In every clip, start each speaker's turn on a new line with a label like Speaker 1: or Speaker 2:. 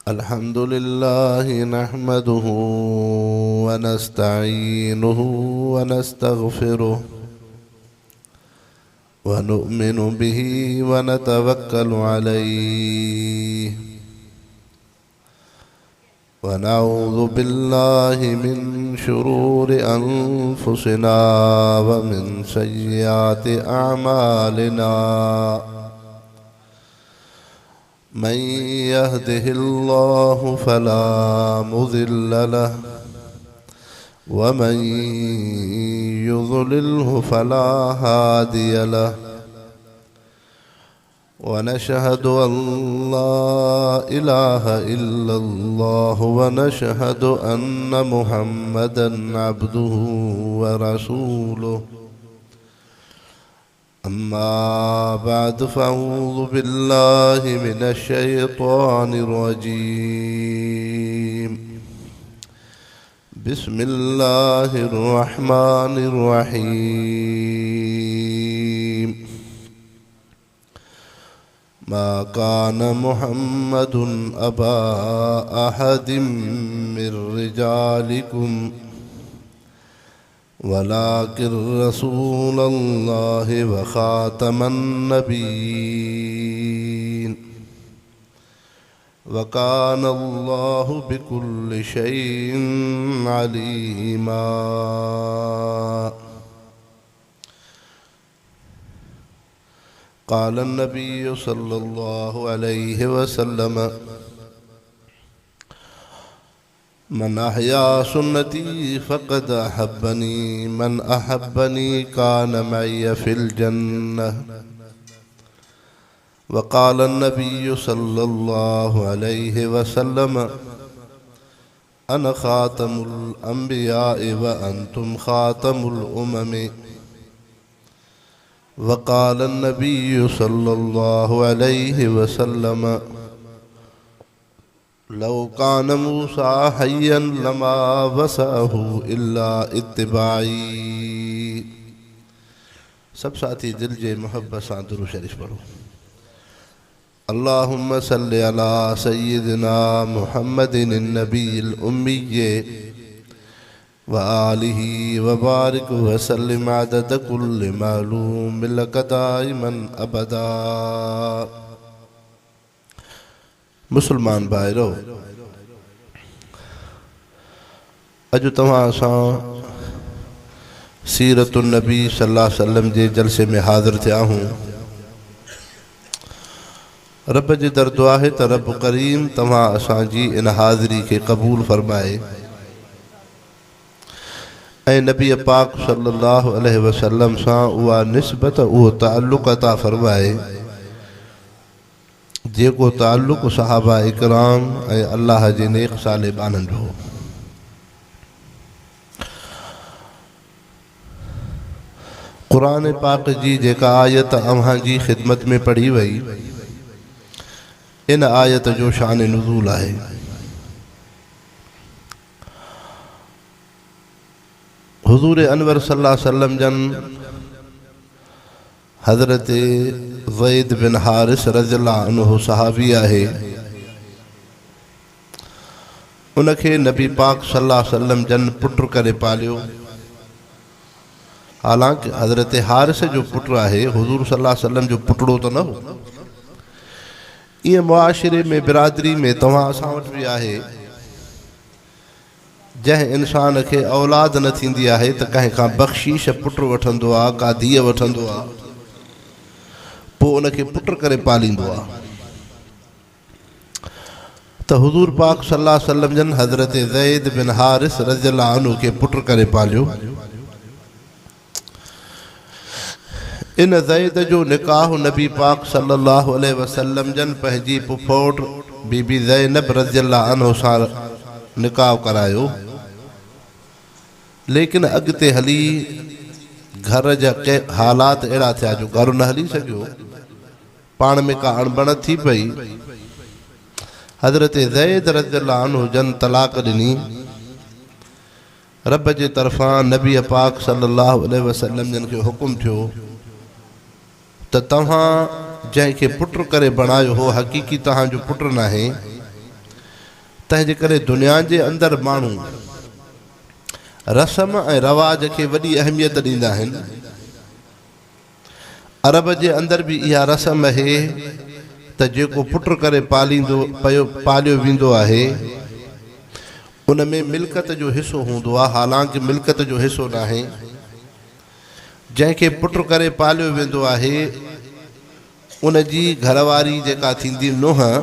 Speaker 1: الحمد لله نحمده ونستعينه ونستغفره ونؤمن به ونتوكل عليه ونعوذ بالله من شرور أنفسنا ومن سيئات أعمالنا من يهده الله فلا مضل له ومن يضلله فلا هادي له ونشهد أن لا إله إلا الله ونشهد أن محمدا عبده ورسوله أما بعد فأعوذ بالله من الشيطان الرجيم بسم الله الرحمن الرحيم ما كان محمد أبا أحد من رجالكم ولكن رسول الله وخاتم النبيين وكان الله بكل شيء عليما. قال النبي صلى الله عليه وسلم من أحيا سنتي فقد أحبني، من أحبني كان معي في الجنة. وقال النبي صلى الله عليه وسلم أنا خاتم الأنبياء وأنتم خاتم الأمم. وقال النبي صلى الله عليه وسلم لو كان موسى حيا لما وسعه إلا اتباعي. सब साथी दिल जे मोहब्बत सां दुरूद शरीफ पढ़ो। अल्लाहुम्मा सल्लि अला सय्यिदिना मुहम्मदिन नबील उम्मी व आलिहि व बारिक व सल्लिम अदद कुल्लि मालूम लक दाइमन अबदा। मुसलमान भाइरो, अॼु तव्हां सां सीरत नबी सल्लल्लाहु अलैहि वसल्लम जे जलसे में हाज़िर थिया आहियूं। रब जे दर दुआ आहे त रब करीम तव्हां असांजी इन हाज़िरी खे क़बूल फरमाए ऐं नबी पाक सल्लल्लाहु अलैहि वसल्लम सां उहा निस्बत, उहो ताल्लुक़ अता फरमाए जेको ताल्लुक़ सहाबा इकराम ऐं अल्लाह जे नेक साले ॿान्हनि जो हो। क़ुरान पाक जी जेका आयत अव्हां जी ख़िदमत में पढ़ी वई, इन आयत जो शान नुज़ूल आहे। हुज़ूर अनवर सल्लल्लाहु अलैहि वसल्लम जन हज़रत ज़ैद बिन हारिस रज़ियल्लाहु अन्हु सहाबी आहे, उनखे नबी पाक सल्लल्लाहु अलैहि वसल्लम जन पुट करे पालियो। हालांकि हज़रत हारिस जो पुट आहे, हुज़ूर सल्लल्लाहु अलैहि वसल्लम जो पुटड़ो त न हो। ईअं मुआशिरे में, बिरादरी में तव्हां असां वटि बि आहे, जंहिं इंसान खे औलाद न थींदी आहे त कंहिं खां बख़्शीश पुट वठंदो आहे, का धीअ वठंदो आहे, पोइ उनखे पुट करे पालींदो आहे। त हुज़ूर पाक सल्लल्लाहु अलैहि वसल्लम जन हज़रत ज़ैद बिन हारिस रज़ियल्लाहु अन्हु खे पुट करे पालियो। इन ज़ैद जो निकाह नबी पाक सल्लल्लाहु अलैहि वसल्लम जन पंहिंजी पुफोट बीबी ज़ैनब रज़ियल्लाहु अन्हु सां निकाह करायो, लेकिन अॻिते हली घर जा के हालात अहिड़ा थिया जो घर न हली सघियो, पाण में का अणबण थी पई। हज़रत ज़ैद रज़ियल्लाहु अन्हु जन तलाक ॾिनी। रब जे तरफ़ां नबी पाक सल्लल्लाहु अलैहि वसल्लम जन खे हुकुम थियो त तव्हां जंहिंखे पुट करे बणायो हो, हक़ीक़ी तव्हांजो पुट नाहे, تنهن جي ڪري دنيا جي اندر ماڻهو رسم ۽ رواج کي وڏي اهميت ڏيندا آهن. عرب جي اندر به اها رسم اهي ته جيڪو پٽ ڪري پاليندو پيو پاليو ويندو آهي ان ۾ ملڪت جو حصو هوندو آهي حالانڪ ملڪت جو حصو ناهي. جنهن کي پٽ ڪري پاليو ويندو آهي ان جي گهرواري جيڪا ٿيندي نونهن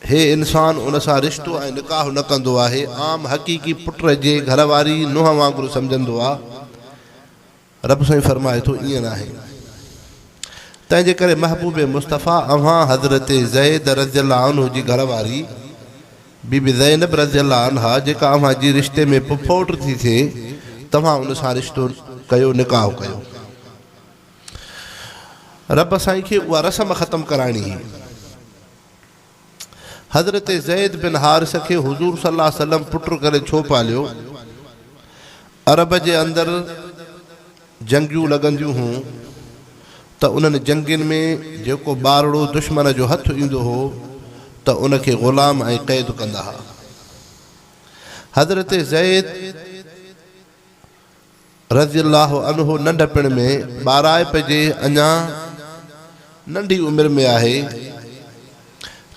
Speaker 1: هي انسان ان سان رشتو ۽ نڪاح نه ڪندو آهي، عام حقيقي پٽ جي گهر واري نونهن وانگر سمجهندو آ. رب سائين فرمائي ٿو ائين ناهي. تنهن جي ڪري محبوب مصطفيٰ اوهان حضرت زيد رضي الله عنه جي گهر واري بي بي زينب رضي الله عنها جيڪا اوهان جي رشتي ۾ پڦوٽ ٿي ٿئي توهان ان سان رشتو ڪيو نڪاح ڪيو. رب سائين کي اها رسم ختم ڪرائڻي هئي. حضرت زيد بن حارث کي حضور صلي الله عليه وسلم پٽ ڪري ڇو پاليو؟ عرب جي اندر جنگيون لڳنديون هون ته انهن جنگين ۾ جيڪو ٻارڙو دشمن جو هٿ ايندو هو ته ان کي غلام ۽ قيد ڪندا ها. حضرت زيد رضي الله عنه ننڍپڻ ۾ ٻارائپ جي اڃا ننڍي عمر ۾ آهي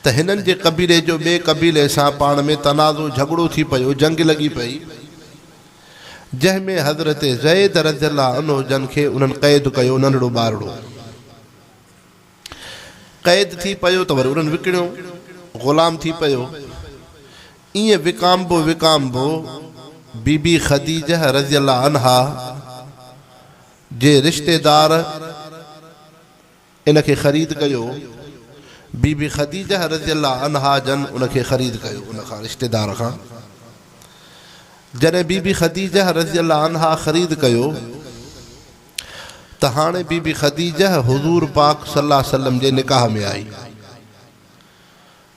Speaker 1: ته هنن جي قبيلي جو ٻئي قبيلي سان پاڻ ۾ تنازعو جهڳڙو ٿي پيو جنگ لڳي پئي جنهن ۾ حضرت زيد رضي الله عنه جن کي انهن قيد ڪيو ننڍڙو ٻارڙو قيد ٿي پيو ته وري انهن وڪڻيو، غلام ٿي پيو. ائين وڪامبو وڪامبو بي بي خديجه رضي الله عنها جي رشتيدار ان کي خريد ڪيو. بي بي خديجه رضي الله عنها جن ان کي خريد ڪيو ان کان رشتيدار کان. جڏهن بي بي خديجه رضي الله عنها خريد ڪيو. ته هاڻي بي بي خديجه حضور پاڪ صلي الله عليه وسلم جي نڪاح ۾ آئي.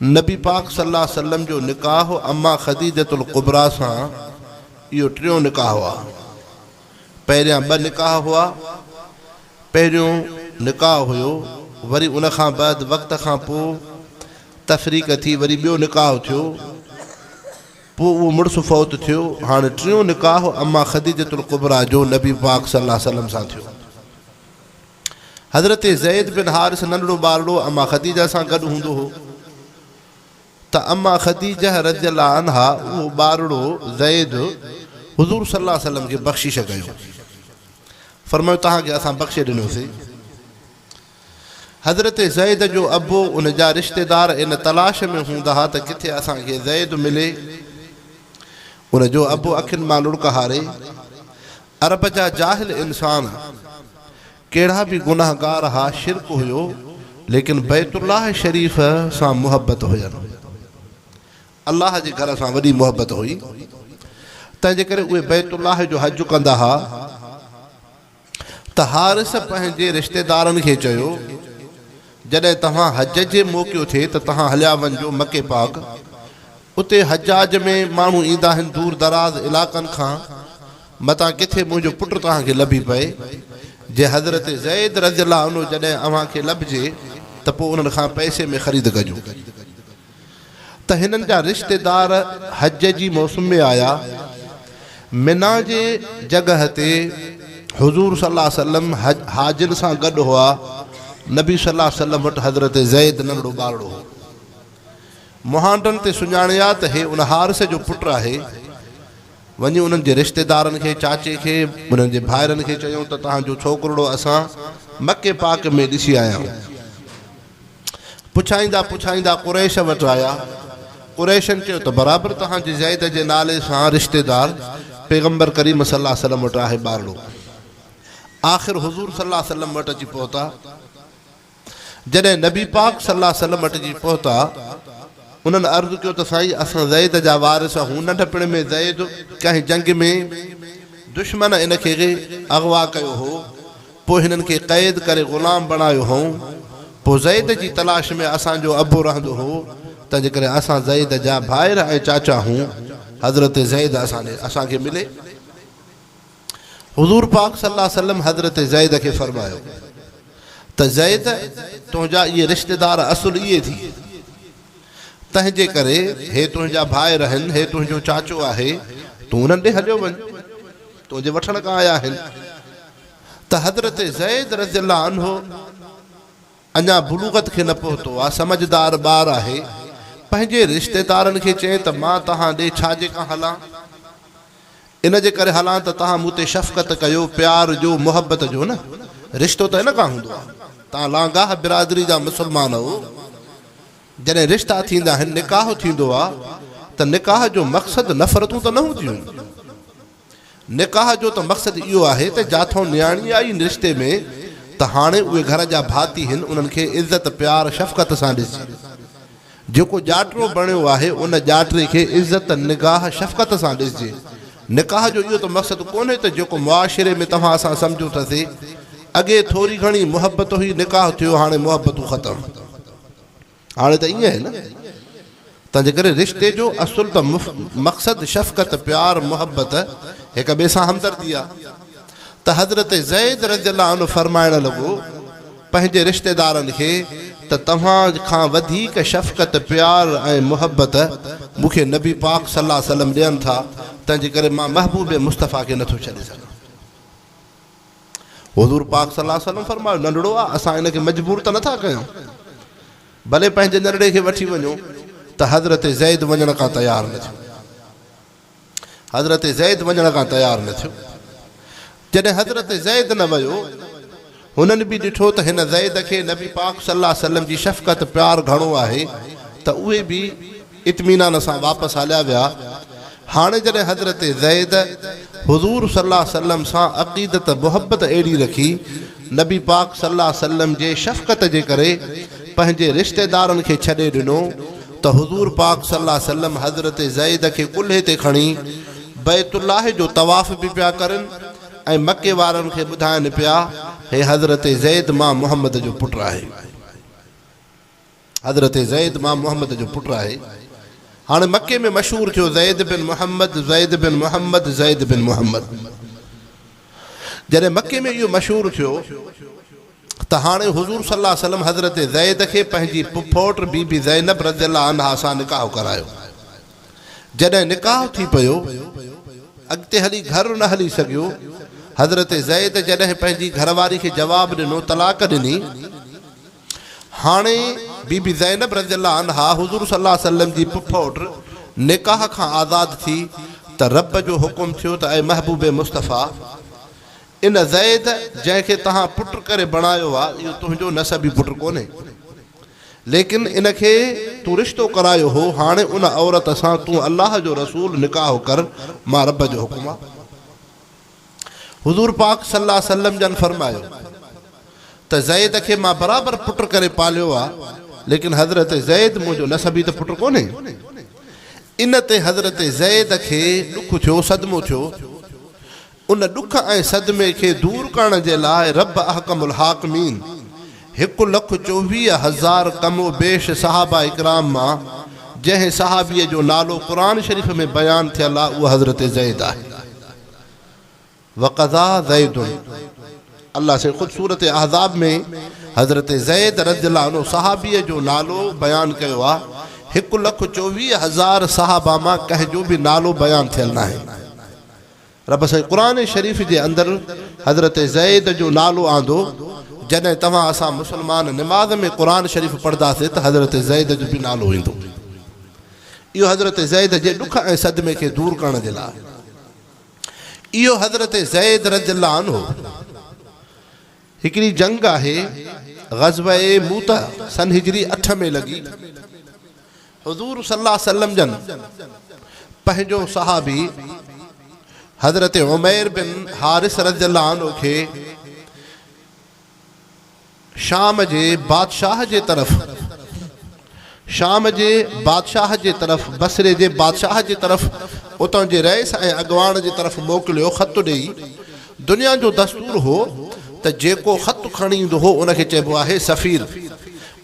Speaker 1: نبي پاڪ صلي الله عليه وسلم جو نڪاح اما خديجة الڪبريٰ سان اهو ٽيون نڪاح هئا. پهريان ٻه نڪاح هئا. پهريون نڪاح هيو وري ان کان بعد وقت کان پوء تفريق ٿي وري ٻيو نڪاح ٿيو. پوء اهو مڙس فوت ٿيو. هاڻ ٽيون نڪاح اما خديجة الڪبريٰ جو نبي پاڪ صلي الله عليه وسلم سان ٿيو. حضرت زيد بن حارث ننڍڙو ٻارڙو اما خديجه سان گڏ هوندو هو ته اما خديجه رضي الله عنها اهو ٻارڙو زيد حضور صلي الله عليه وسلم کي بخشيش ڪيو. فرمايو توهان کي اسان بخشي ڏنوسين. حضرت زيد جو ابو ان جا رشتيدار ان تلاش ۾ هوندا ها ته ڪٿي اسان کي زيد ملي. ان جو ابو اکين مان لڙڪ هاري. عرب جا جاهل انسان ڪهڙا به گنهگار ها شرڪ هيو ليڪن بيت الله شريف سان محبت هين. الله جي گهر سان وڏي محبت هئي تنهن جي ڪري اهي بيت الله جو حج ڪندا ها. ته حارث پنهنجي رشتيدارن کي چيو، جڏهن توهان حج جي موقعو ٿئي ته توهان هليا وڃجو مڪي پاڪ، اتي حجاج ۾ ماڻهو ايندا آهن دور دراز علائقن کان، متان ڪٿي منهنجو پٽ توهان کي لڀي پئي، جي حضرت زيد رضي الله عنه جڏهن اوهان کي لڀجي ته پوء انهن کان پئسي ۾ خريد ڪجو. ته هنن جا رشتيدار حج جي موسم ۾ آيا، منيٰ جي جڳهه تي حضور صلي الله عليه وسلم حاجين سان گڏ هئا، نبي صلي الله عليه وسلم وٽ حضرت زيد ننڍڙو ٻارڙو هو. مهانڊن تي سڃاڻيا ته هي ان حارث جو پٽ آهي، وڃي انهن جي رشتيدارن کي، چاچي کي، انهن جي ڀائرن کي چيائون ته توهان جو ڇوڪرڙو اسان مڪي پاڪ ۾ ڏسي آيا آهيون. پڇائيندا پڇائيندا قريش وٽ آيا. قريشن چيو ته برابر توهان جي زيد جي نالي سان رشتيدار پيغمبر ڪريم صلي الله عليه وسلم وٽ آهي ٻارڙو. آخر حضور صلي الله عليه وسلم وٽ اچي پهتا. جڏهن نبي پاڪ صلي الله عليه وسلم وٽ اچي پهتا انهن عرض ڪيو ته سائين اسان زيد جا وارث آهون ننڍپڻ ۾ زيد ڪنهن جنگ ۾ دشمن ان کي اغوا ڪيو هو پوء هنن کي قيد ڪري غلام بڻايو هئون. پوء زيد جي تلاش ۾ اسان جو ابو رهندو هو، تنهنجي ڪري اسان زيد جا ڀائر ۽ چاچا هون. حضرت زيد اسان ڏي اسان کي ملي. حضور پاڪ صلي الله عليه وسلم حضرت زيد کي فرمايو ته زيد تنهنجا اهي رشتيدار اصل اهي ٿي. تنهن جي ڪري هي تنهنجا ڀائر آهن، هي تنهنجو چاچو آهي، تون انهن ڏي هليو وڃ، تنهنجي وٺڻ ڪان آيا آهن. ته حضرت زيد رضي الله عنه اڃا بلوغت کي نه پهتو آ، سمجهدار ٻار آهي، پنهنجي رشتيدارن کي چئين ته مان توهان ڏي ڇا جي ڪان هلان؟ ان جي ڪري هلان ته توهان مون تي شفقت ڪيو، پيار جو، محبت جو نه. رشتو ته ان کان هوندو آ. توهان لانگاهه برادري جا مسلمان آهو. جڏهن رشتا ٿيندا آهن، نڪاح ٿيندو آ ته نڪاح جو مقصد نفرتون ته نه هونديون آهن. نڪاح جو ته مقصد اهو آهي ته جاٿئون نياڻي آئي رشتي ۾ ته هاڻي اهي گهر جا ڀاتي هن انهن کي عزت، پيار، شفقت سان ڏسجي. جيڪو ڄاٽرو بڻيو آهي ان ڄاٽري کي عزت، نگاهه، شفقت سان ڏسجي. نڪاح جو اهو ته مقصد ڪونهي ته جيڪو معاشري ۾ توهان اسان سمجهون ٿا سي اڳي ٿوري گهڻي محبت هئي نڪاح ٿيو هاڻي محبتون ختم. هاڻي ته ائين آهي نه. تنهنجي ڪري رشتي جو اصل ته مقصد شفقت، پيار، محبت، هڪ ٻئي سان همدردي آهي. ته حضرت زيد رضي الله عنه فرمائڻ لڳو پنهنجي رشتيدارن کي ته توهان کان وڌيڪ شفقت، پيار ۽ محبت مون کي نبي پاڪ صلي الله عليه وسلم ڏين ٿا، تنهنجي ڪري مان محبوب مصطفيٰ کي نٿو ڇڏي سگهان. حضور پاڪ صلي الله عليه وسلم فرمايو، ننڍڙو آ، اسان ان کي مجبور ته نٿا ڪيون، ڀلي پنهنجي ننڍڙي کي وٺي وڃو ته حضرت زيد وڃڻ کان تيار نه ٿيو. حضرت زيد وڃڻ کان تيار نه ٿيو. جڏهن حضرت زيد نه ويو، هنن به ڏٺو ته هن زيد کي نبي پاڪ صلي الله عليه وسلم جي شفقت پيار گهڻو آهي ته اهي به اطمينان سان واپس هليا ويا. هاڻي جڏهن حضرت زيد حضور صلي الله عليه وسلم سان عقيدت محبت اهڙي رکي، نبي پاڪ صلي الله عليه وسلم جي شفقت جي ڪري پنهنجي رشتيدارن کي ڇڏي ڏنو ته حضور پاڪ صلي الله عليه وسلم حضرت زيد کي ڪلهي تي کڻي بيت الله جو طواف به پيا ڪرن ۽ مڪي وارن کي ٻڌائن پيا هي حضرت زيد مان محمد جو پٽ آهي. حضرت زيد مان محمد جو پٽ آهي. هاڻي مڪي ۾ مشهور ٿيو زيد بن محمد، زيد بن محمد، زيد بن محمد. جڏهن مڪي ۾ اهو مشهور ٿيو ته هاڻي حضور صلي الله عليه وسلم حضرت زيد کي پنهنجي پڦوٽ بي بي زينب رضي الله عنها سان نڪاح ڪرايو. جڏهن نڪاح ٿي پيو، اڳتي هلي گهر نه هلي سگهيو. حضرت زيد جڏهن پنهنجي گهر واري کي جواب ڏنو، طلاق ڏني. هاڻي بي بي زينب رضي الله عنها حضور صلي الله عليه وسلم جي پڦوٽ نڪاح کان آزاد ٿي ته رب جو حڪم ٿيو ته اي محبوب مصطفيٰ! ان زيد جنهن کي توهان پٽ ڪري بڻايو آ اهو تنهنجو نسبي پٽ ڪونهي ليڪن ان کي تون رشتو ڪرايو هو هاڻي ان عورت سان تون الله جو رسول نڪاح ڪر مان رب جو حڪم آ. حضور پاڪ صلي الله عليه وسلم جن فرمايو ته زيد کي مان برابر پٽ ڪري پاليو آ ليڪن حضرت زيد منهنجو نسبي ته پٽ ڪونهي. ان تي حضرت زيد کي ڏک ٿيو، صدمو ٿيو. ان ڏک ۽ صدمي کي دور ڪرڻ جي لاء رب احڪم الحاڪمين 1,24,000 ڪم و بيش صحابه اڪرام مان جنهن صحابي جو نالو قرآن شريف ۾ بيان ٿيل آ اهو حضرت زيد آهي. وقضا زيد الله سائين خود سورة احزاب ۾ حضرت زيد رضي الله عنه صحابي جو نالو بيان ڪيو آ 1,24,000 صحابه مان ڪنهن جو به نالو بيان ٿيل ناهي رب سائين قرآن شريف جي اندر حضرت زيد جو نالو آندو جڏهن توهان اسان مسلمان نماز ۾ قرآن شريف پڙهنداسين ته حضرت زيد جو به نالو ايندو اهو حضرت زيد جي ڏک ۽ صدمي کي دور ڪرڻ جي لاء اهو حضرت زيد رضي الله عنه هڪڙي جنگ آهي غزوه موته سن هجري اٺ ۾ لڳي حضور صلي الله عليه وسلم جن پنهنجو صحابي حضرت عمير بن حارث رضي الله عنه کي شام جي بادشاهه جي طرف شام جي بادشاهه جي طرف بصري جي بادشاهه جي طرف اتان جي رئيس ۽ اڳواڻ جي طرف موڪليو خط ڏيئي. دنيا جو دستور هو ته جيڪو خط کڻي ايندو هو ان کي چئبو آهي سفير.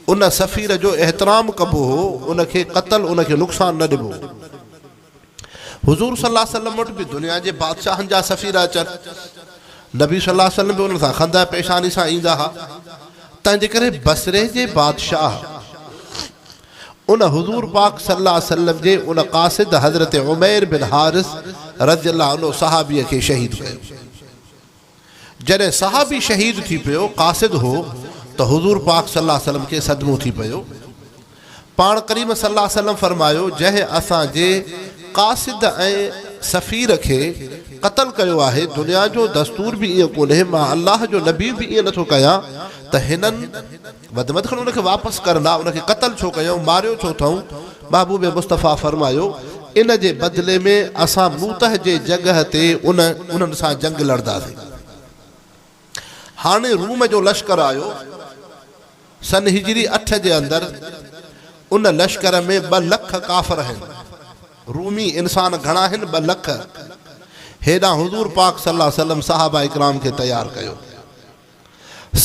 Speaker 1: ان سفير جو احترام ڪبو هو، ان کي قتل ان کي نقصان نه ڏبو هو. حضور صلي الله عليه وسلم وٽ به دنيا جي بادشاهن جا سفير اچن. نبي صلي الله عليه وسلم به انهن سان خنده پيشاني سان ايندا ها. تنهن جي ڪري بصري جي بادشاهه ان حضور پاڪ صلي الله عليه وسلم جي ان قاصد حضرت عمير بن حارث رضي الله عنه صحابيء کي شهيد ڪيو. جڏهن صحابي شهيد ٿي پيو، قاصد هو، ته حضور پاڪ صلي الله عليه وسلم کي صدمو ٿي پيو. پاڻ ڪريم صلي الله عليه وسلم فرمايو، جنهن اسان جي قاصد ۽ سفير کي قتل ڪيو آهي، دنيا جو دستور به ائين ڪونهي، مان الله جو نبي به ائين نٿو ڪيان ته هنن وڌ ۾ وڌ کڻي ان کي واپس ڪرندا، ان کي قتل ڇو ڪيائون، ماريو ڇو اٿئون؟ محبوب مصطفيٰ فرمايو، ان جي بدلي ۾ اسان موته جي جڳهه تي ان انهن سان جنگ لڙنداسين. هاڻي روم جو لشڪر آيو، سن هجري اٺ جي اندر ان لشڪر ۾ ٻه لک ڪافر هن، رومي انسان گهڻا هن ٻه لک، هيڏانهن حضور پاڪ صلي الله عليه وسلم صحابه اڪرام کي تيار ڪيو.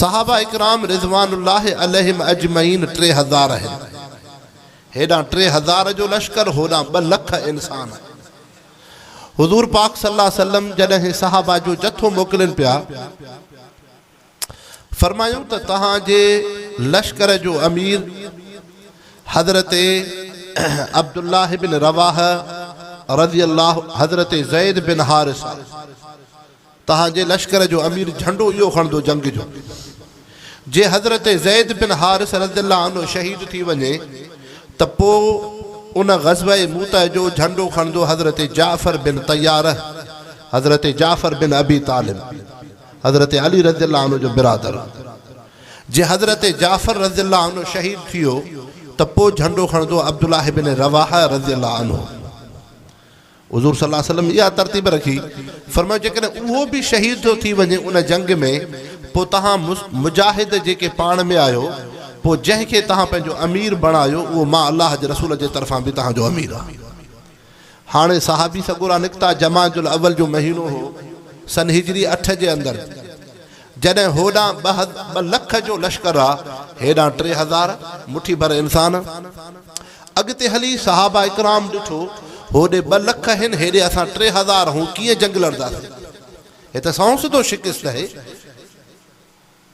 Speaker 1: صحابه اڪرام رضوان الله عليهم اجمعين 3000 آهن. هيڏانهن 3000 جو لشڪر هوڏانهن ٻه لک انسان. حضور پاڪ صلي الله عليه وسلم جڏهن صحابه جو جٿو موڪلين پيا فرمايون ته توهان جي لشڪر جو امير حضرت عبدالله بن رواحه رضي الله حضرت زيد بن حارثه توهان جي لشڪر جو امير جهنڊو اهو کڻندو جنگ جو. جي حضرت زيد بن حارث رضي الله عنه شهيد ٿي وڃي ته پوء ان غزوه موته جو جهنڊو کڻندو حضرت جعفر بن طياره، حضرت جعفر بن ابي طالب، حضرت علي رضي الله عنه جو برادر. جي حضرت جعفر رضي الله عنه شهيد ٿيو ته پوء جهنڊو کڻندو عبدالله بن رواحه رضي الله عنه. حضور صلي الله عليه وسلم اها ترتيب رکي، فرمايو جيڪڏهن اهو به شهيد ٿو ٿي وڃي ان جنگ ۾ پوء توهان مجاهد جيڪي پاڻ ۾ آهيو پوء جنهن کي توهان پنهنجو امير بڻايو اهو مان الله جي رسول جي طرفان به توهان جو امير آهيان. هاڻي صحابي سڳورا نڪتا جمادي الاول جو مهينو هو سن هجري اٺ جي اندر جڏهن هوڏانهن ٻه لک جو لشڪر آ هيڏانهن 3000 مٺي ڀر انسان. اڳتي هلي صحابه اڪرام ڏٺو، هوڏي ٻه لک هن، هيڏي اسان 3000 هون، ڪيئن جنگ لڙنداسين؟ هي ته سنئون سڌو شڪست آهي،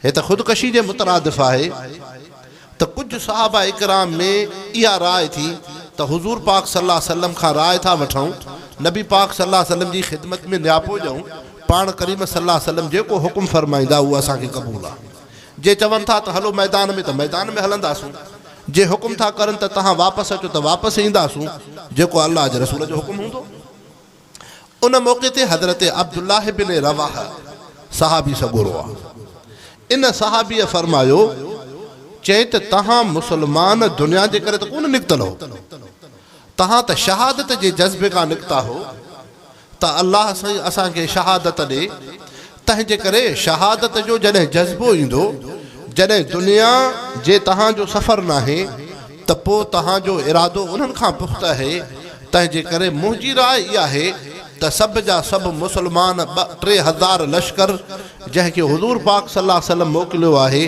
Speaker 1: هي ته خودڪشي جي مترادف آهي ته ڪجهه صحابه اڪرام ۾ اها راء ٿي ته حضور پاڪ صلي الله عليه وسلم کان راء ٿا وٺون، نبي پاڪ صلي الله عليه وسلم جي خدمت ۾ نياپو ڏيون، پاڻ ڪريم صلي الله عليه وسلم جيڪو حڪم فرمائيندا اهو اسان کي قبول آهي. جي چون ٿا ته هلو ميدان ۾ ته ميدان ۾ هلنداسون، جي حڪم ٿا ڪرن ته توهان واپس اچو ته واپس اينداسون، جيڪو الله جي رسول جو حڪم هوندو. ان موقعي تي حضرت عبدالله بن رواحه صحابي سڳورو آ. ان صحابيء فرمايو، چئين ته توهان مسلمان دنيا جي ڪري ته ڪونه نڪتل هو، توهان ته شهادت جي جذبي کان نڪتا هو، ته الله سائين اسان کي شهادت ڏي، تنهن جي ڪري شهادت جو جڏهن جذبو ايندو، جڏهن دنيا جي توهان جو سفر ناهي ته پوء توهان جو ارادو انهن کان پخته آهي، تنهن جي ڪري منهنجي راء اها آهي ته سڀ جا سڀ مسلمان ٻه 3000 لشڪر جنهن کي حضور پاڪ صلي الله عليه وسلم موڪليو آهي،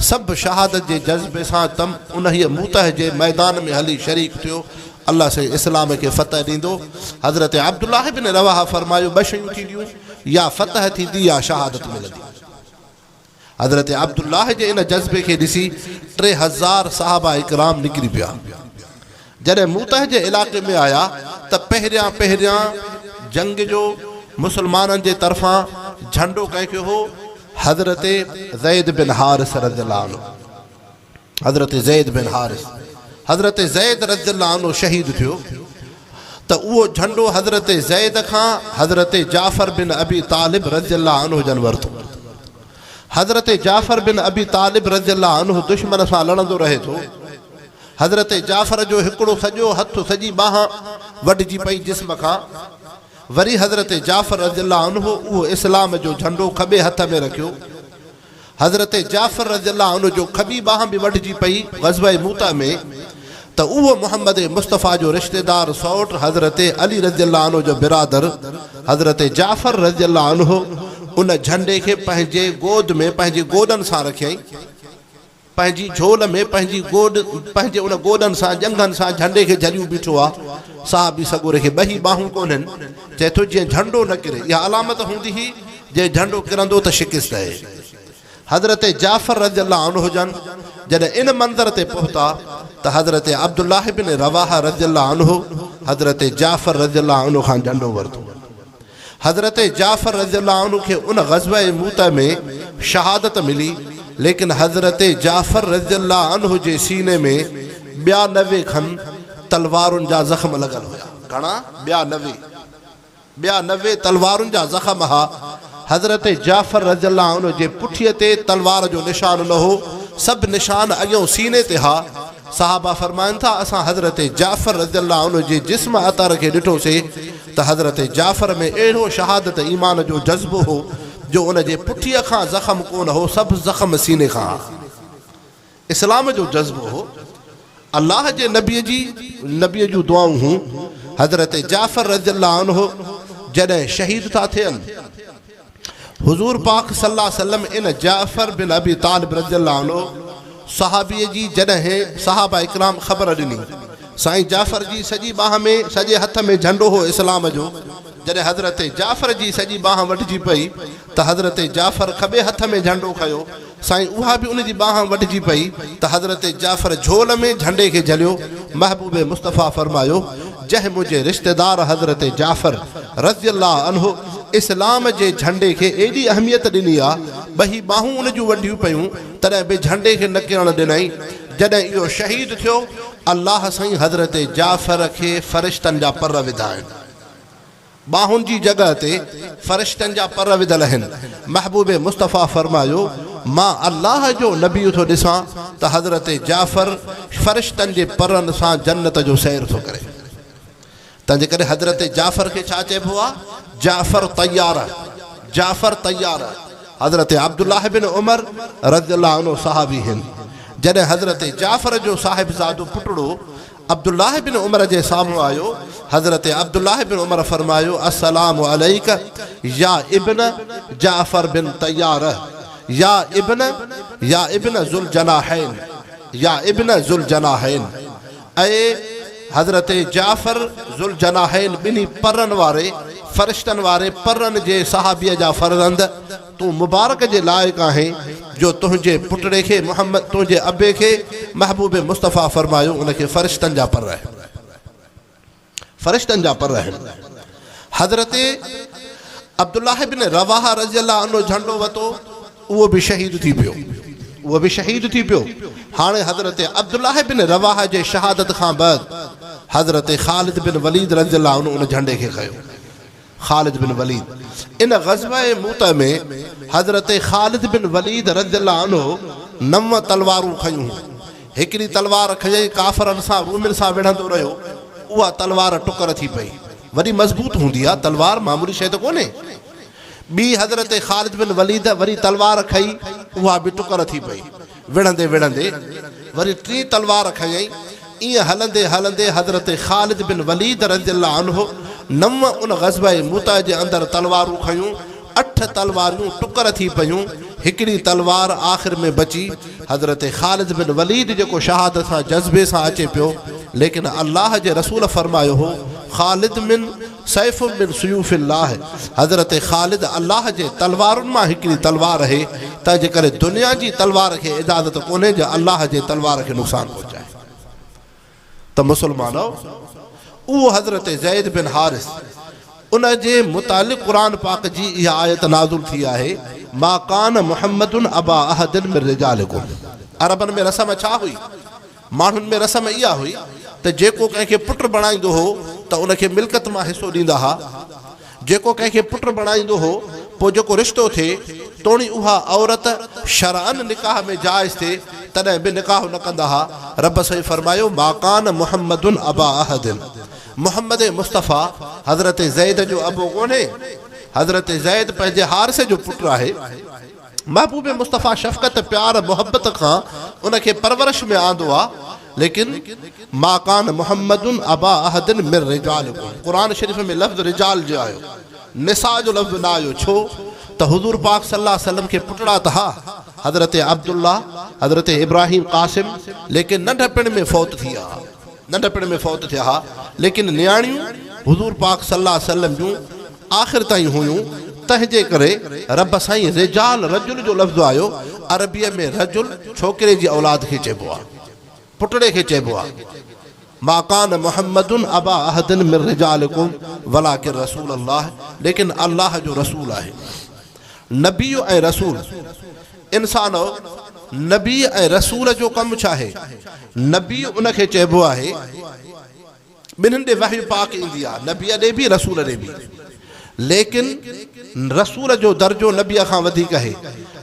Speaker 1: سڀ شهادت جي جذبي سان تم انهيء موته جي ميدان ۾ هلي شريڪ ٿيو، الله سائين اسلام کي فتح ڏيندو. حضرت عبدالله بن رواحه فرمايو، ٻه شيون ٿينديون، يا فتح ٿيندي يا شهادت ملندي. حضرت عبدالله جي ان جذبي کي ڏسي 3000 صحابه اڪرام نڪري پيا. جڏهن موته جي علائقي ۾ آيا ته پهريان پهريان جنگ جو مسلمانن جي طرفان جهنڊو ڪنهن کي هو؟ حضرت زيد بن حارث رضي الله عنه. حضرت زيد بن حارث، حضرت زيد رضي الله عنه شهيد ٿيو ته اهو جهنڊو حضرت زيد کان حضرت جعفر بن ابي طالب رضي الله عنه جن ورتو. حضرت جعفر بن ابي طالب رضي الله عنه دشمن سان لڙندو رهي ٿو. حضرت جعفر جو هڪڙو سڄو هٿ سڄي ٻانهن وڍجي پئي جسم کان. وري حضرت جعفر رضي الله عنه اهو اسلام جو جهنڊو کٻي هٿ ۾ رکيو. حضرت جعفر رضي الله عنه جو کٻي ٻانهن به وڍجي پئي غزوه موته ۾ ته اهو محمد مصطفيٰ جو رشتيدار سئوٽ حضرت علي رضي الله عنه جو برادر حضرت جعفر رضي الله عنه ان جهنڊي کي پنهنجي گود ۾ پنهنجي گوڏن سان رکيائين. پنهنجي جهول ۾ پنهنجي گوڏ پنهنجي ان گوڏن سان ڄنگهن سان جهنڊي کي جهليون بيٺو آ. صحابي سڳوري کي ٻهي ٻانهون ڪونهن. چئي ٿو جيئن جهنڊو نه ڪري. اها علامت هوندي هئي جي جهنڊو ڪرندو ته شڪست آهي. حضرت جعفر رضي الله عنه جن جڏهن ان منظر تي پهتا ته حضرت عبدالله بن رواحه رضي الله عنه حضرت جعفر رضي الله عنه کان جهنڊو ورتو. حضرت جعفر رضي الله عنه کي ان غزوه موته ۾ شهادت ملي، ليڪن حضرت جعفر رضي الله عنه جي سيني ۾ ٻيا 90 کن تلوارن جا زخم لڳل هيا. گهڻا؟ ٻيا 90. ٻيا 90 تلوارن جا زخم ها. حضرت جعفر رضي الله عنه جي پٺيء تي تلوار جو نشان نه هو، سڀ نشان اڳيون سيني تي ها. صحابه فرمائن ٿا، اسان حضرت جعفر رضي الله عنه جي جسم اطهر کي ڏٺوسي ته حضرت جعفر ۾ اهڙو شهادت ايمان جو جذبو هو جو ان جي پٺيء کان زخم ڪونه هو، سڀ زخم سيني کان ها. اسلام جو جذبو هو. الله جي نبي جي نبي جون دعائون هون. حضرت جعفر رضي الله عنه جڏهن شهيد ٿا ٿين، حضور پاڪ صلي الله عليه وسلم ان جعفر بن ابي طالب رضي الله عنه صحابي جي جڏهن صحابه اڪرام خبر ڏني، سائين جعفر جي سڄي ٻانهن ۾ سڄي هٿ ۾ جهنڊو هو اسلام جو، جڏهن حضرت جعفر جي سڄي ٻانهن وڍجي پئي ته حضرت جعفر کٻي هٿ ۾ جهنڊو کنيو، سائين اها به ان جي ٻانهن وڍجي پئي ته حضرت جعفر جهول ۾ جهنڊي کي جهليو، محبوب مصطفيٰ فرمايو، جنهن منهنجي رشتيدار حضرت جعفر رضي الله عنه اسلام جي جهنڊي کي ايڏي اهميت ڏني آ، ٻهي ٻانهون ان جون وڍيون پيون تڏهن به جهنڊي کي نه ڪرڻ ڏنائين، جڏهن اهو شهيد ٿيو، الله سائين حضرت جعفر کي فرشتن جا پر وڌا آهن. ٻانهن جي جڳهه تي فرشتن جا پر وڌل آهن. محبوب مصطفيٰ فرمايو، مان الله جو نبي ٿو ڏسان ته حضرت جعفر فرشتن جي پرن سان جنت جو سير ٿو ڪري. تنهنجي ڪري حضرت جعفر کي ڇا چئبو آهي؟ جعفر طيار، جعفر طيار. حضرت عبدالله بن عمر رضي الله عنه صحابي هن. جڏهن حضرت جعفر جو صاحبزادو پٽڙو عبدالله بن عمر جي سامهون آيو، حضرت عبدالله بن عمر فرمايو، السلام عليڪ يا ابن جعفر بن طيار، يا ابن يا ابن ذوالجناحين، يا ابن ذوالجناحين، اي حضرت جعفر ذوالجناحين ٻنهي پرن واري، فرشتن واري پرن جي صحابيء جا فرزند، تون مبارڪ جي لائق آهين جو تنهنجي پٽڙي کي محمد تنهنجي ابي کي محبوب مصطفيٰ فرمايو ان کي فرشتن جا پر آهن فرشتن جا پر آهن حضرت عبدالله بن رواحه رضي الله عنه جهنڊو وتو اهو به شهيد ٿي پيو اهو به شهيد ٿي پيو هاڻي حضرت عبدالله بن رواحه جي شهادت کان بعد حضرت خالد بن وليد رضي الله عنه ان جهنڊي کي کنيو خالد بن وليد، ان غزوه موته ۾ حضرت خالد بن وليد رضي الله عنه نو تلوارون کنيون هيون. هڪڙي تلوار کنيائين ڪافرن سان رومين سان وڙهندو رهيو، اها تلوار ٽڪر ٿي پئي. وڏي مضبوط هوندي آهي تلوار، معمولي شيء ته ڪونهي. ٻي حضرت خالد بن وليد وري تلوار کنئي، اها به ٽڪر ٿي پئي. وڙهندي وڙهندي وري ٽين تلوار کنيائين. ائين هلندي هلندي حضرت خالد بن وليد رضي الله عنه نو ان غزوه موته جي اندر تلوارون کنيون، اٺ تلواريون ٽڪر ٿي پيون، هڪڙي تلوار آخر ۾ بچي. حضرت خالد بن وليد جيڪو شهادت سان جذبي سان اچي پيو، ليڪن الله جي رسول فرمايو هو، خالد من سيف من سيوف الله، حضرت خالد الله جي تلوارن مان هڪڙي تلوار اهي، تنهنجي ڪري دنيا جي تلوار کي اجازت ڪونهي جو الله جي تلوار کي نقصان پهچائي. ته مسلمانؤ! اهو حضرت زيد بن حارث ان جي متعلق قرآن پاڪ جي اها آيت نازل ٿي آهي، ما ڪان محمد ابا احد من رجالڪم عربن ۾ رسم ڇا هئي؟ ماڻهن ۾ رسم اها هئي ته جيڪو ڪنهن کي پٽ بڻائيندو هو ته ان کي ملڪيت مان حصو ڏيندا ها. جيڪو ڪنهن کي پٽ بڻائيندو هو، پوء جيڪو رشتو ٿئي، توڻي اها عورت شرعاً نڪاح ۾ جائز ٿئي، تڏهن به نڪاح نه ڪندا ها. رب سائين فرمايو، ما ڪان محمد ابا احد محمد مصطفيٰ حضرت زيد جو ابو ڪونهي. حضرت زيد پنهنجي حارث جو پٽ آهي. محبوب مصطفيٰ شفقت، پيار، محبت کان ان کي پرورش ۾ آندو آ، ليڪن ما ڪان محمد ابا احد من رجالڪم قرآن شريف ۾ لفظ رجال جو آيو، نساء جو لفظ نه آيو، ڇو ته حضور پاڪ صلي الله عليه وسلم کي پٽڙا ته ها، حضرت عبدالله، حضرت ابراهيم قاسم، ليڪن ننڍپڻ ۾ فوت ٿي ويا ها، ننڍپڻ ۾ فوت ٿيا ها، ليڪن نياڻيون حضور پاڪ صلي الله عليه وسلم جون آخر تائين هيون، تنهن جي ڪري رب سائين رجال رجل جو لفظ آيو، عربيء ۾ رجل ڇوڪري جي اولاد کي چئبو آهي. پٽڙي کي چئبو آهي. ما ڪان محمد ابا احد من رجالڪم ولڪن رسول الله ليڪن الله جو رسول آهي. نبي ۽ رسول، انسانؤ! نبي ۽ رسول جو ڪم ڇا آهي؟ نبي ان کي چئبو آهي، ٻنهين ڏي وحي پاڪ ايندي آهي، نبيء ڏي به رسول ڏي به. ليڪن رسول جو درجو نبيء کان وڌيڪ آهي.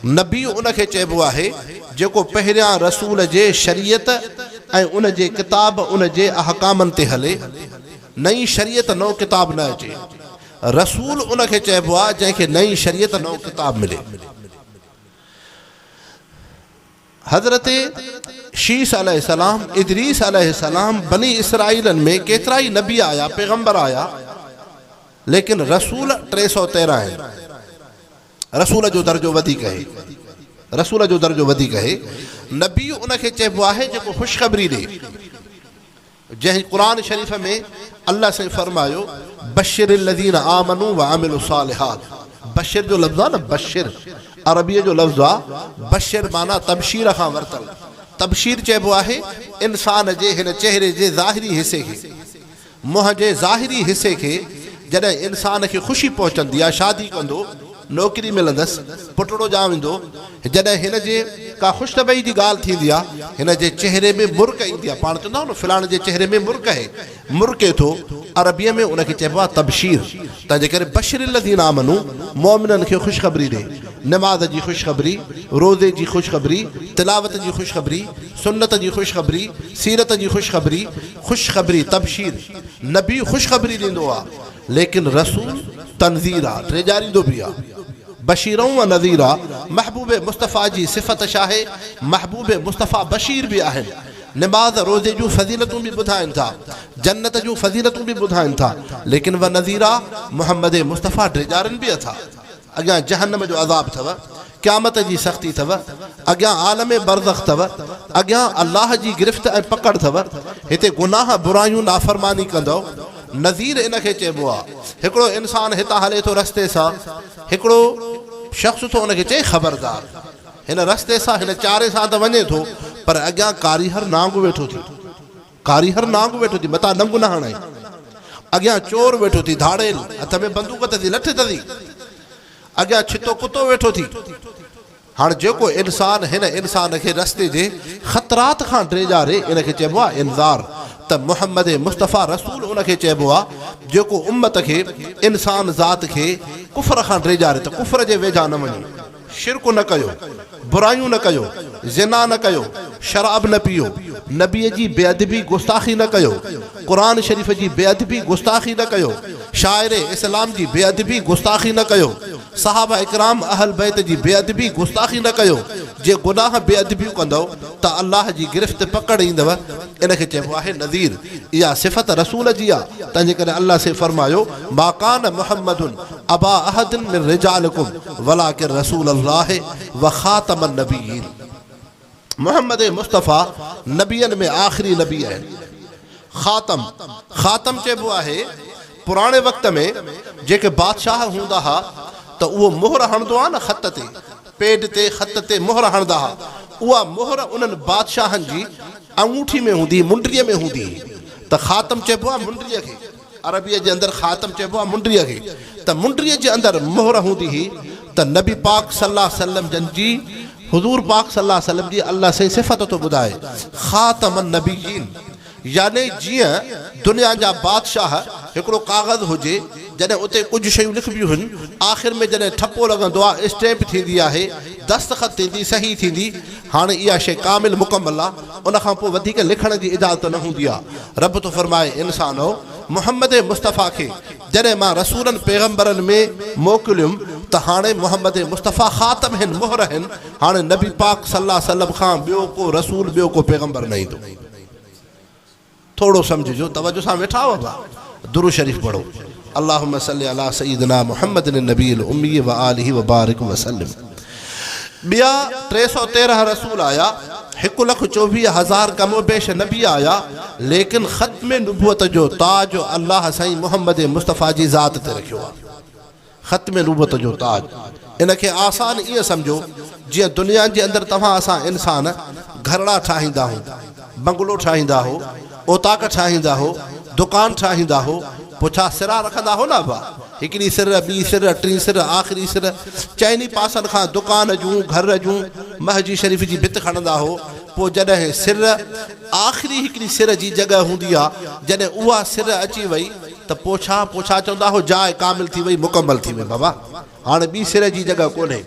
Speaker 1: نبي ان کي چئبو آهي جيڪو پهريان رسول جي شريعت ۽ ان جي ڪتاب ان جي احڪامن تي هلي، نئين شريعت نئون ڪتاب نه اچي. رسول ان کي چئبو آهي جنهن کي نئين شريعت نئون ڪتاب ملي. حضرت شيث عليه السلام، ادريس عليه السلام، بني اسرائيلن ۾ ڪيترائي نبي آيا، پيغمبر آيا، ليڪن رسول 313 آهن. رسول جو درجو وڌيڪ آهي. رسول جو درجو وڌيڪ آهي. نبي ان کي چئبو آهي جيڪو خوشخبري ڏي. جنهن قرآن شريف ۾ الله سائين فرمايو بشر الذين آمنوا وعملوا الصالحات بشر جو لفظ آ نه بشر عربيء جو لفظ آ بشر معنيٰ تبشير کان ورتل تبشير چئبو آهي انسان جي هن چهري جي ظاهري حصي کي منهن جي ظاهري حصي کي جڏهن انسان کي خوشي پهچندي آ شادي ڪندو نوڪري ملندس، پٽڙو ڄام ايندو، جڏهن هن جي ڪا خوشطبعي جي ڳالهه ٿيندي آ، هن جي چهري ۾ مرڪ ايندي آ، پاڻ چوندا آهيون نه فلاڻي جي چهري ۾ مرڪ آهي، مرڪي ٿو، عربيء ۾ ان کي چئبو آ تبشير، تنهنجي ڪري بشر الذين آمنو مؤمنن کي خوشخبري ڏي، نماز جي خوشخبري، روزي جي خوشخبري، تلاوت جي خوشخبري، سنت جي خوشخبري، سيرت جي خوشخبري، خوشخبري، تبشير، نبي خوشخبري ڏيندو آ. ليڪن رسول تنذير آ، ڊيڄاريندو به آ. بشيرا و نذيرا، محبوب مصطفيٰ جي صفت ڇاهي؟ محبوب مصطفيٰ بشير به آهن. نماز روزي جون فضيلتون به ٻڌائين ٿا. جنت جون فضيلتون به ٻڌائين ٿا. ليڪن و نذيرا، محمد مصطفيٰ ڊيڄارين به اٿا. اڳيان جهنم جو عذاب اٿو، قيامت جي سختي اٿو، اڳيان عالم برزخ اٿو، اڳيان الله جي گرفت ۽ پڪڙ اٿو، هتي گناهه، برايون، نافرماني ڪندؤ. نذير ان کي چئبو آ. هڪڙو انسان هتان هلي ٿو رستي سان، هڪڙو شخص ٿو ان کي چئي خبردار! هن رستي سان، هن چاري سان ته وڃين ٿو، پر اڳيان ڪاريهر نانگ ويٺو ٿي. ڪاريهر نانگ ويٺو ٿي، متان ڏنگ نه هڻائين. اڳيان چور ويٺو ٿي، ڌاڙيل، هٿ ۾ بندوق اٿسي، لٺ اٿسي. اڳيان ڇتو ڪتو ويٺو ٿي. هاڻ جيڪو انسان هن انسان کي رستي جي خطرات کان ڊيڄاري، ان کي چئبو آهي انذار. ته محمد مصطفيٰ رسول ان کي چئبو آهي، جيڪو امت کي، انسان ذات کي ڪفر کان ڊيڄاري ته ڪفر جي ويجها نه وڃو. شرڪ نه ڪيو، برايون نه ڪيو، زنا نه ڪيو، شراب نه پيئو، نبيء جي بي ادبي گستاخي نه ڪيو، قرآن شريف جي بي ادبي گستاخي نه ڪيو، شاعر اسلام جي بي ادبي گستاخي نه ڪيو، صحابه اڪرام اهل بيت جي بي ادبي گستاخي نه ڪيو، جي گناهه بي ادبيون ڪندؤ ته الله جي گرفت پڪڙ ايندؤ، ان کي چئبو آهي نذير، اها صفت رسول جي آ، تنهنجي ڪري الله سائين فرمايو، ما ڪان محمد ابا احد من رجالڪم ولڪن رسول الله وخاتم النبيين محمد مصطفيٰ نبين ۾ آخري نبي آهن. خاتم، خاتم چئبو آهي پراڻي وقت ۾ جيڪي بادشاهه هوندا ها ته اهو مهر هڻندو ها نه خط تي، پيڊ تي، خط تي مهر هڻندا ها، اها مهر انهن بادشاهن جي انگوٺي ۾ هوندي هئي، منڊريء ۾ هوندي هئي ته خاتم چئبو آهي منڊريء کي. عربيء جي اندر خاتم چئبو آهي منڊريء کي ته منڊريء جي اندر مهر هوندي هئي ته نبي پاڪ صلي الله عليه وسلم جن جي حضور پاڪ صلي الله عليه وسلم جي الله سائين صفت ٿو ٻڌائي خاتم النبيين يعني جيئن دنيا جا بادشاهه هڪڙو ڪاغذ هجي جڏهن اتي ڪجهه شيون لکبيون هن آخر ۾ جڏهن ٺپو لڳندو آهي اسٽيمپ ٿيندي آهي دستخط ٿيندي صحيح ٿيندي هاڻي اها شيء ڪامل مڪمل آ، ان کان پوء وڌيڪ لکڻ جي اجازت نه هوندي آ. رب ٿو فرمائي، انسانؤ! محمد مصطفيٰ کي جڏهن مان رسولن پيغمبرن ۾ موڪليم ته هاڻي محمد مصطفيٰ خاتم هن، مهر هن، هاڻي نبي پاڪ صلي الله عليه وسلم کان ٻيو ڪو رسول ٻيو ڪو پيغمبر نه ايندو. ٿورو سمجهجو توجه سان ويٺا آهيو ابا درود شريف پڙهو اللهم صل علي سيدنا محمد النبي الامي وآله وبارڪ وسلم ٻيا 313 رسول آيا هڪ لک چوويهه هزار ڪم و بيش نبي آيا ليڪن ختم نبوت جو تاج الله سائين محمد مصطفيٰ جي ذات تي رکيو آهي ختم نبوت جو تاج ان کي آسان ائين سمجهو جيئن دنيا جي اندر توهان اسان انسان گهرڙا ٺاهيندا آهيون. بنگلو ٺاهيندا هو، اوطاق ٺاهيندا هو، دڪان ٺاهيندا هو، پوء ڇا سرا رکندا هو نه ابا؟ هڪڙي سر، ٻي سر، ٽين سر، آخري سر، چئني پاسن کان دڪان جون، گهر جون، مهجي شريف جي ڀت کڻندا هو، پوء جڏهن سر، آخري هڪڙي سر جي جڳهه هوندي آ، جڏهن اها سر اچي وئي ته پوء ڇا، پوء ڇا چوندا هو، جاء ڪامل ٿي وئي، مڪمل ٿي وئي بابا. هاڻ ٻي سر جي جڳهه ڪونهي.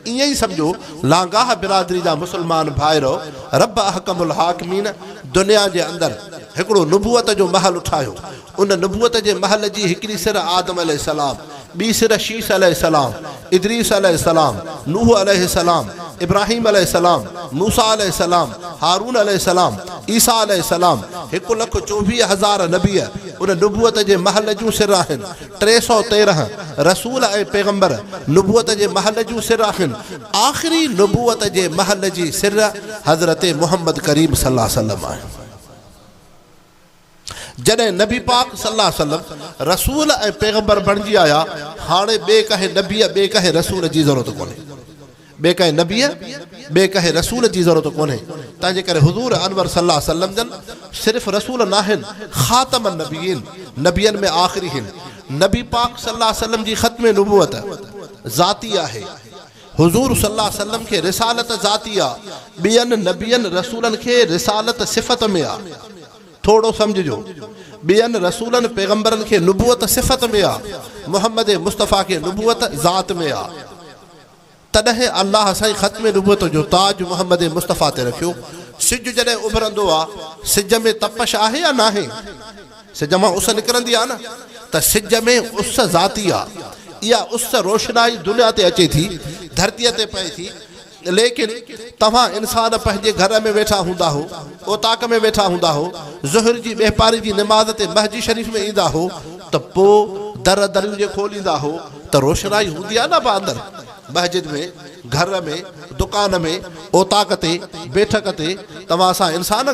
Speaker 1: ائين ئي سمجهو لانگاهه برادري جا مسلمان ڀائرؤ! رب احڪم الحاڪمين دنيا جي اندر هڪڙو نبوت جو محل ٺاهيو. ان نبوت جي محل جي هڪڙي سر آدم عليه السلام، ٻي سر شيث عليه السلام، ادريس عليه السلام، نوح عليه السلام، ابراهيم عليه السلام، موسيٰ عليه السلام، هارون عليه السلام، عيسيٰ عليه السلام، 1,24,000 نبي ان نبوت جي محل جون سر آهن. 313 رسول ۽ پيغمبر نبوت جي محل جون سر آهن. آخري نبوت جي محل جي سر حضرت محمد ڪريم صلي الله عليه وسلم آهن. جڏهن نبي پاڪ صلي الله عليه وسلم رسول ۽ پيغمبر بڻجي آيا، هاڻي ٻئي ڪنهن نبيء ٻئي ڪنهن رسول جي ضرورت ڪونهي. ٻئي ڪنهن نبيء، ٻئي ڪنهن رسول جي ضرورت ڪونهي، تنهنجي ڪري حضور انور صلي الله عليه وسلم جن صرف رسول ناهن، خاتم النبيين، نبين ۾ آخري هن. نبي پاڪ صلي الله عليه وسلم جي ختم نبوت ذاتي آهي. حضور صلي الله عليه وسلم کي رسالت ذاتي آ، ٻين نبين رسولن کي رسالت صفت ۾ آ. ٿورو سمجهجو، ٻين رسولن پيغمبرن کي نبوت صفت ۾ آ، محمد مصطفيٰ کي نبوت ذات ۾ آ. تڏهن الله سائين ختم نبوت جو تاج محمد مصطفيٰ تي رکيو. سج جڏهن اڀرندو آ، سج ۾ تپش آهي يا ناهي؟ سج مان اس نڪرندي آ نه، ته سج ۾ اس ذاتي آ. اها اس روشنائي دنيا تي اچي ٿي، ڌرتيء تي پئي ٿي. ليڪن توهان انسان پنهنجي گهر ۾ ويٺا هوندا هو، اوطاق ۾ ويٺا هوندا هو، ظهر جي ٻهپاري جي نماز تي مسجد شريف ۾ ايندا هو ته پوء در دريون جي کوليندا هو ته روشنائي هوندي آ نه ابا اندر مسجد ۾، گهر ۾، دڪان ۾، اوطاق تي، بيٺڪ تي توهان اسان انسان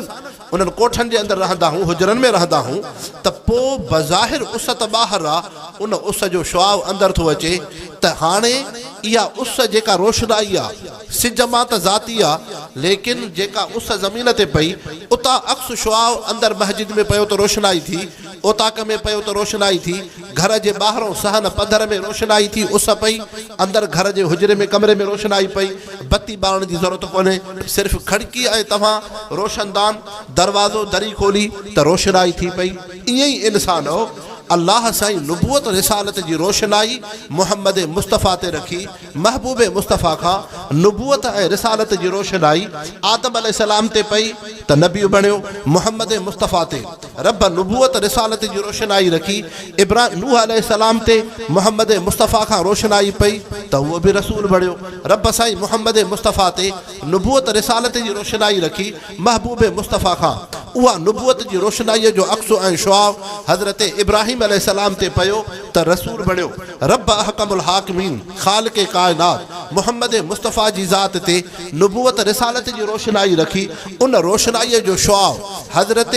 Speaker 1: انهن ڪوٺن جي اندر رهندا هون، حجرن ۾ رهندا هون ته پوء بظاهر اس ته ٻاهر آ، ان اس جو شعاع اندر ٿو اچي ته هاڻي اها اس جيڪا روشنائي آ، سج مان ته ذاتي آ، ليڪن جيڪا اس زمين تي پئي، اتان عڪس شعاع اندر مسجد ۾ پيو ته روشنائي ٿي، اوطاق ۾ پيو ته روشنائي ٿي، گهر جي ٻاهرئون صحن پڌر ۾ روشنائي ٿي، اس پئي، اندر گهر جي حجري ۾ ڪمري ۾ روشنائي پئي، بتي ٻارڻ جي ضرورت ڪونهي، صرف کڙڪي ۽ توهان روشندان، دروازو، دري کولي ته روشنائي ٿي پئي، ائين ئي انسانؤ! الله سائين نبوت رسالت جي روشنائي محمد مصطفيٰ تي رکي، محبوب مصطفيٰ کان نبوت ۽ رسالت جي روشنائي آدم عليه السلام تي پئي ته نبي بڻيو، محمد مصطفيٰ تي رب نبوت رسالت جي روشنائي رکي، ابراهيم نوح عليه السلام تي محمد مصطفيٰ کان روشنائي پئي ته اهو به رسول بڻيو، رب سائين محمد مصطفيٰ تي نبوت رسالت جي روشنائي رکي، محبوب مصطفيٰ کان اها نبوت جي روشنائيء جو عڪس ۽ شعاع حضرت ابراهيم عليه السلام تي پيو ته رسول بڻيو. رب احڪم الحاڪمين خالق ڪائنات محمد مصطفيٰ جي ذات تي نبوت رسالت جي روشنائي رکي، ان روشنائيء جو شعاع حضرت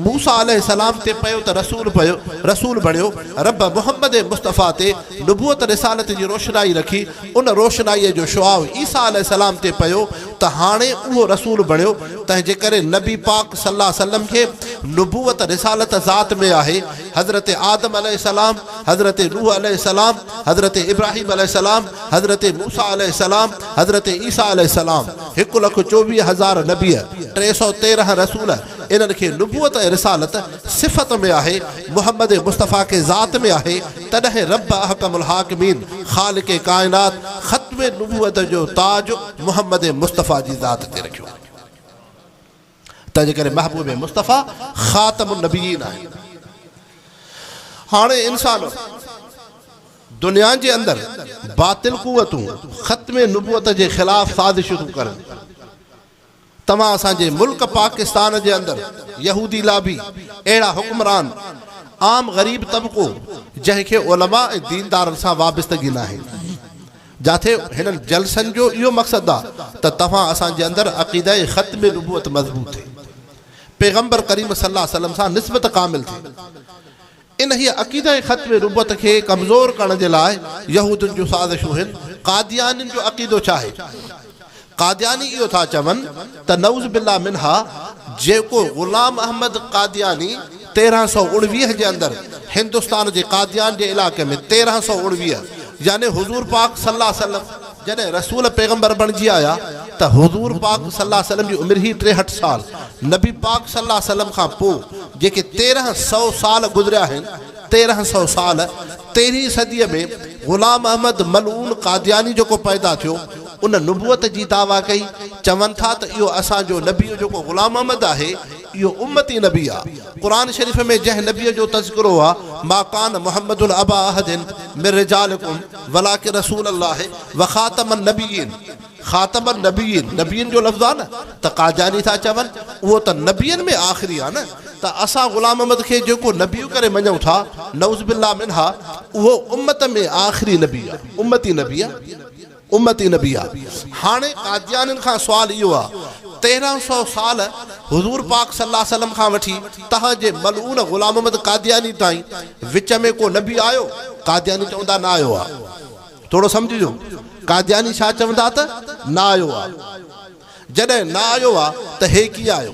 Speaker 1: موسيٰ عليه السلام تي پيو ته رسول پيو رسول بڻيو. رب محمد مصطفيٰ تي نبوت رسالت جي روشنائي رکي، ان روشنائيء جو شعاع عيسيٰ عليه السلام تي پيو ته هاڻي اهو رسول بڻيو، تنهن جي ڪري نبي پاڪ صلي الله عليه وسلم کي نبوت رسالت ذات ۾ آهي، حضرت آدم عليه السلام، حضرت نوح عليه السلام، حضرت ابراهيم عليه السلام، حضرت موسيٰ عليه السلام، حضرت عيسيٰ عليه السلام، 1,24,000 نبي، 313 رسول، انهن کي نبوت ۽ رسالت صفت ۾ آهي، محمد مصطفيٰ کي ذات ۾ آهي، تڏهن رب احڪم الحاڪمين خالق ڪائنات ختم نبوت جو تاج محمد مصطفيٰ جي ذات تي رکيو. تنهنجي ڪري محبوب مصطفيٰ خاتم النبيين آهن. هاڻي انسان دنيا جي اندر باطل قوتون ختم نبوت جي خلاف سازشون ٿيون ڪرن. توهان اسان جي ملڪ پاڪستان جي اندر يهودي لابي اهڙا حڪمران عام غريب طبقو جنهن کي علماء ۽ ديندارن سان وابستگي ناهي جاٿي هنن جلسن جو اهو مقصد آ ته توهان اسان جي اندر عقيده ختم نبوت مضبوط ٿئي پيغمبر ڪريم صلي الله عليه وسلم سان نسبت ڪامل ٿئي. انهيء عقيده ختم نبوت کي ڪمزور ڪرڻ جي لاء يهودين جون سازشون هن. قاديانين جو عقيدو ڇا آهي؟ قادياني اهو ٿا چون ته نعوذ بالله منها جيڪو غلام احمد قادياني 1319 جي اندر هندستان جي قاديان جي علائقي ۾ 1319 يعني حضور پاڪ صلي الله عليه وسلم جڏهن رسول پيغمبر بڻجي آيا ته حضور پاڪ صلي الله عليه وسلم جي عمر هئي 63 سال نبي پاڪ صلي الله عليه وسلم کان پوء جيڪي 1300 سال گذريا آهن 1300 سال تيرهين صديء ۾ غلام احمد ملعون قادياني جيڪو پيدا ٿيو ان نبوت جي دعويٰ ڪئي چون ٿا ته اهو اسان جو نبي جيڪو غلام احمد آهي اهو امتي نبي آ. قرآن شريف ۾ جنهن نبيء جو تذڪرو آ، ما ڪان محمد ابا احد من رجالڪم ولڪن رسول الله وخاتم النبيين، خاتم النبيين، نبيين جو لفظ آ نه ته قادياني ٿا چون اهو ته نبين ۾ آخري آ نه ته اسان غلام احمد کي جيڪو نبي ڪري مڃون ٿا نعوذ بالله منها اهو امت ۾ آخري نبي آ، امتي نبي آ. امتي نبي آ. هاڻي قاديانين کان سوال اهو آ، 1300 سال حضور پاڪ صلي الله عليه وسلم کان وٺي تهان جي ملعون غلام محمد قادياني تائين وچ ۾ ڪو نبي آيو؟ قادياني چوندا نه آيو آ. ٿورو سمجهجو قادياني ڇا چوندا ته نه آيو آ. جڏهن نه آيو آ ته هي ڪيئن آيو؟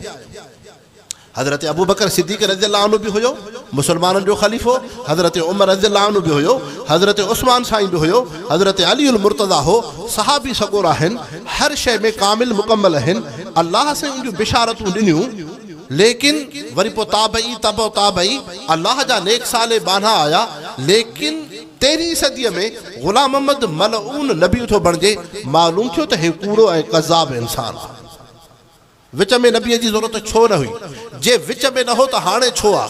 Speaker 1: حضرت ابوبڪر صديق رضي الله عنه به هيو، مسلمانن جو خليفو، حضرت عمر رضي الله عنه به هيو، حضرت عثمان سائين به هيو، حضرت علي المرتضيٰ هو، صحابي سڳورا آهن، هر شيء ۾ ڪامل مڪمل آهن، الله سائين ان جون بشارتون ڏنيون، ليڪن وري پوء تابعي تبع تابعي الله جا نيڪ صالح ٻانها آيا، ليڪن تيرهين صديء ۾ غلام محمد ملعون نبي ٿو بڻجي، معلوم ٿيو ته هي ڪوڙو ۽ ڪذاب انسان آهي. وچ ۾ نبيء جي ضرورت ڇو نه هئي؟ جي وچ ۾ نه هو ته هاڻي ڇو آ؟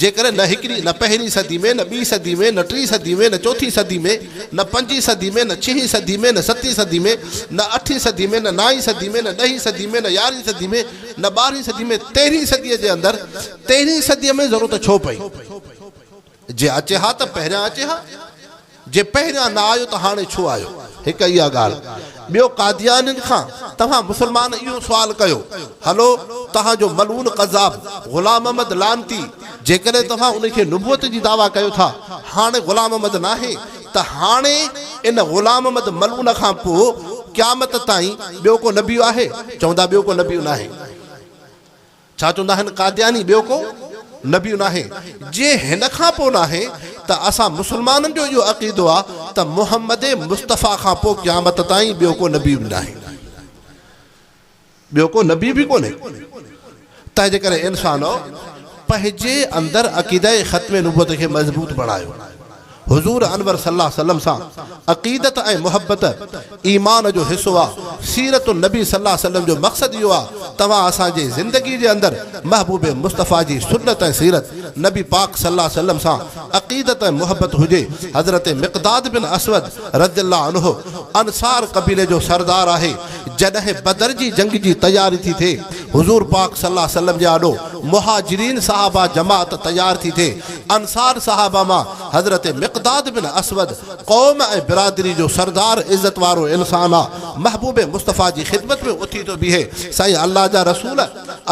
Speaker 1: جيڪڏهن نه هڪڙي، نه پهرين صدي ۾، نه ٻي صدي ۾، نه ٽين صدي ۾، نه چوٿين صدي ۾، نه پنجين صدي ۾، نه ڇهين صدي ۾، نه ستين صدي ۾، نه اٺين صدي ۾، نه نائين صدي ۾، نه ڏهين صدي ۾، نه يارهين صدي ۾، نه ٻارهين صدي ۾، تيرهين صديء جي اندر، تيرهين صديء ۾ ضرورت ڇو پئي؟ جي اچي ها ته پهريان اچي ها، جي پهريان نه آيو ته هاڻي ڇو آيو؟ هڪ اها ڳالهه. ٻيو قاديانين کان توهان مسلمان اهو سوال ڪيو، هلو توهان جو ملعون ڪذاب غلام احمد لعنتي جيڪڏهن توهان ان کي نبوت جي دعويٰ ڪيو ٿا، هاڻي غلام احمد ناهي ته هاڻي ان غلام احمد ملعون کان پوء قيامت تائين ٻيو ڪو نبي آهي؟ چوندا ٻيو ڪو نبي ناهي. ڇا چوندا آهن قادياني ٻيو ڪو نبي ناهي جي هن کان پوء ناهي ته اسان مسلمانن جو اهو عقيدو آ ته محمد مصطفيٰ کان پوء قيامت تائين ٻيو ڪو نبي به ناهي ٻيو ڪو نبي به ڪونهي تنهن جي ڪري انسانو پنهنجي اندر عقيده ختم نبوت کي مضبوط بڻايو حضور انور صلي الله عليه وسلم سان عقيدت ۽ محبت ايمان جو حصو آ، سيرت النبي صلي الله عليه وسلم جو مقصد اهو آ توهان اسان جي زندگي جي اندر محبوب مصطفيٰ جي سنت ۽ سيرت نبي پاڪ صلي الله عليه وسلم سان عقيدت ۽ محبت هجي، حضرت مقداد بن اسود رضي الله عنه انصار قبيلي جو سردار آهي، جڏهن بدر جي جنگ جي تياري ٿي ٿئي حضور پاڪ صلي الله عليه وسلم جي آڏو مهاجرين صحابه جماعت تيار ٿي ٿئي انصار صحابه مان حضرت مقداد بن اسود قوم ۽ برادري جو سردار عزت وارو انسان آ، محبوب مصطفيٰ جي خدمت ۾ اٿي ٿو بيهي، سائين الله جا رسول!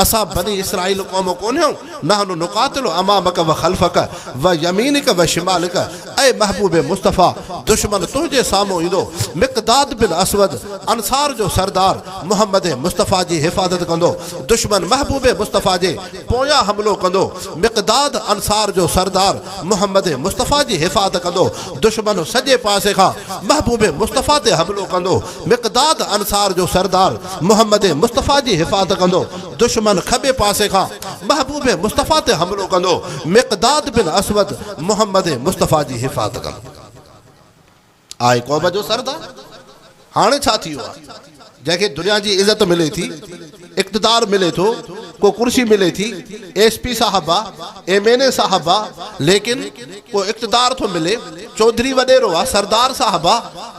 Speaker 1: اسان بني اسرائيل قوم ڪونهيون، نحن نقاتل امامک و خلفک و يمينک و شمالک، اي محبوب مصطفيٰ! دشمن تنهنجي سامهون ايندو، مقداد بن اسود انصار جو سردار محمد مصطفيٰ جي حفاظت ڪندو، دشمن محبوب مصطفيٰ جي پويان حملو ڪندو، مقداد انصار جو سردار محمد مصطفيٰ جي حفاظت ڪندو، دشمن سڄي پاسي کان محبوب مصطفيٰ تي حملو ڪندو، مقداد انصار جو سردار محمد مصطفيٰ جي حفاظت ڪندو، دشمن کٻي پاسي کان محبوب مصطفيٰ تي حملو ڪندو، مقداد بن اسود محمد مصطفيٰ جي حفاظت ڪندو. آهي قوم جو سردار. هاڻي ڇا ٿي ويو آهي؟ جنهن کي دنيا جي عزت ملي ٿي، اقتدار ملي ٿو، ڪو ڪرسي ملي ٿي، ايس پي صاحب آ، ايم اين اي صاحب آ، ليڪن ڪو اقتدار ٿو ملي، چوڌري وڏيرو آ، سردار صاحب آ،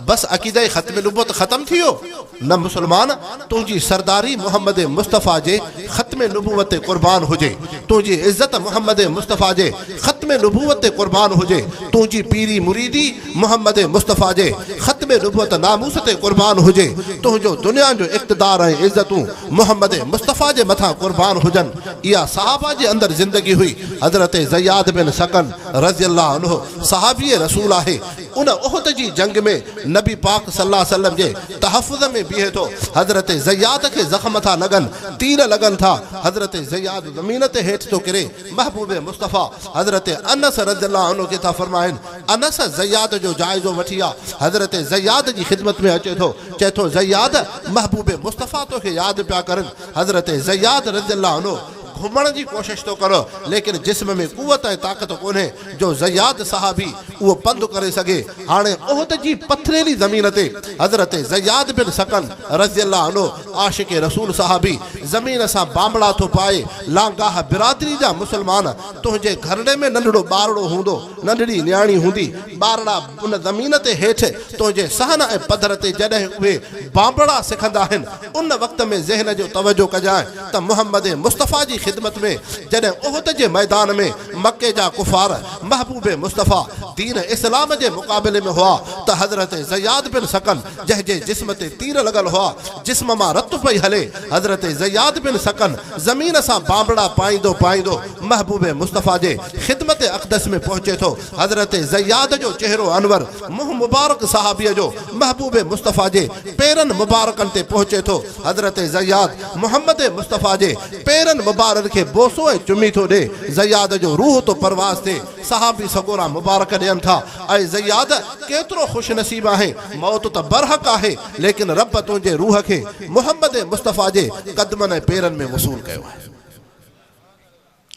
Speaker 1: بس عقيده ختم نبوت ختم ٿي ويو؟ نه مسلمان، تنهنجي سرداري محمد مصطفيٰ جي ختم نبوت تي قربان هجي، تنهنجي عزت محمد مصطفيٰ جي ختم نبوت تي قربان هجي، تنهنجي پيري مريدي محمد مصطفيٰ جي ختم نبوت ناموس تي قربان هجي، تنهنجو دنيا جو اقتدار ۽ عزتون محمد مصطفيٰ جي مٿان قربان هجن. اها صحابه جي اندر زندگي هئي. حضرت زياد بن سڪن رضي الله عنه صحابي رسول آهي. ان احد جي جنگ ۾ نبي پاڪ صلي الله عليه وسلم جي تحفظ ۾ بيهي ٿو. حضرت زياد کي زخم ٿا لڳن، تير لڳن ٿا، حضرت زياد زمين تي هيٺ ٿو ڪري، محبوب مصطفيٰ حضرت انس رضي الله عنه کي ٿا فرمائن، انس زياد جو جائزو وٺي آ، حضرت زياد جي خدمت ۾ اچي ٿو، چئي ٿو زياد! محبوب مصطفيٰ توکي ياد پيا ڪرن، حضرت زياد رضي الله عنه گهمڻ جي ڪوشش ٿو ڪري، ليڪن جسم ۾ قوت ۽ طاقت ڪونهي جو زياد صحابي اهو پنڌ ڪري سگهي، هاڻي احد جي پٿريلي زمين تي حضرت زياد بن سڪن رضي الله عنه عاشق رسول صحابي زمين سان بانبڙا ٿو پائي، لانگاهه برادري جا مسلمان تنهنجي گهرڙي ۾ ننڍڙو ٻارڙو هوندو، ننڍڙي نياڻي هوندي، ٻارڙا ان زمين تي هيٺ تنهنجي صحن ۽ پڌر تي جڏهن اهي بانبڙا سکندا آهن، ان وقت ۾ ذهن جو توجه ڪجانء ته محمد مصطفيٰ جي خدمت ۾ جڏهن احد جي ميدان ۾ مڪي جا ڪفار محبوب مصطفيٰ دين اسلام جي مقابلي ۾ هئا ته حضرت زياد بن سڪن جنهن جي جسم تي تير لڳل هئا، جسم مان رت پئي هلي، حضرت زياد بن سڪن زمين سان بانبڙا پائيندو پائيندو محبوب مصطفيٰ جي خدمت اقدس ۾ پهچي ٿو، حضرت زياد جو چهرو انور، منهن مبارڪ صحابيء جو محبوب مصطفيٰ جي پيرن مبارڪن تي پهچي ٿو، حضرت زياد محمد مصطفيٰ جي پيرن مبارن کي بوسو ۽ چمي ٿو ڏي، زياد جو روح ٿو پرواز ٿئي، صحابي سڳورا مبارڪ ڏين ٿا، اي زياد! ڪيترو خوش نصيب آهين، موت ته برحق آهي، ليڪن رب تنهنجي روح کي محمد مصطفيٰ جي قدمن ۽ پيرن ۾ وصول ڪيو آهي.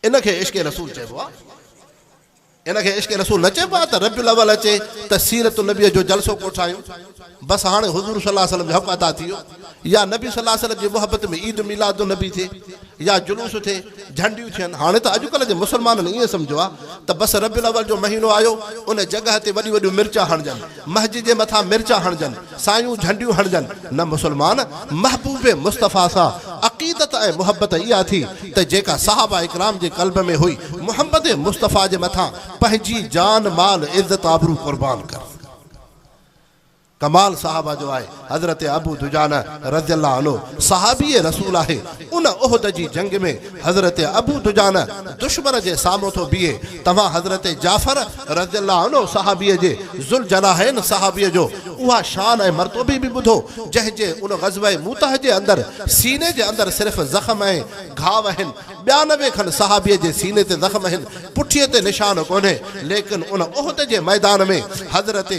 Speaker 1: ان کي عشق رسول چئبو آهي. ان کي عشق رسول نه چئبو آهي ته ربيع الاول اچي ته سيرت النبي جو جلسو ڪوٺايون، بس هاڻي حضور صلي الله عليه وسلم جو حق ادا ٿي ويو، يا نبي صلي الله عليه وسلم جي محبت ۾ عيد ميلاد النبي ٿئي يا جلوس ٿئي، جهنڊيون ٿين. هاڻي ته اڄڪلهه جي مسلمانن ائين سمجهيو آهي ته بس ربيع الاول جو مهينو آيو، ان جڳهه تي وڏيون وڏيون مرچان هڻجن، مسجد جي مٿان مرچان هڻجن، سايون جهنڊيون هڻجن. نه مسلمان! محبوب مصطفيٰ سان عقيدت ۽ محبت اها ٿي ته جيڪا صحابه اڪرام جي قلب ۾ هئي، محمد مصطفيٰ جي مٿان پنهنجي جان، مال، عزت، آبرو قربان ڪر. ڪمال صحابه جو آهي، حضرت ابو دجانه رضي الله عنه صحابي رسول آهي، ان احد جي جنگ ۾ حضرت ابو دجانه دشمن جي سامهون ٿو بيهي، توهان حضرت جعفر رضي الله عنه صحابي جي ذوالجناحين صحابي جو اها شان ۽ مرتبي به ٻڌو، جنهن جي ان غزوه موته جي اندر سيني جي اندر صرف زخم ۽ گهاو آهن، 92 کن صحابي جي سيني تي زخم آهن، پٺيء تي نشان ڪونهي، ليڪن ان احد جي ميدان ۾ حضرت.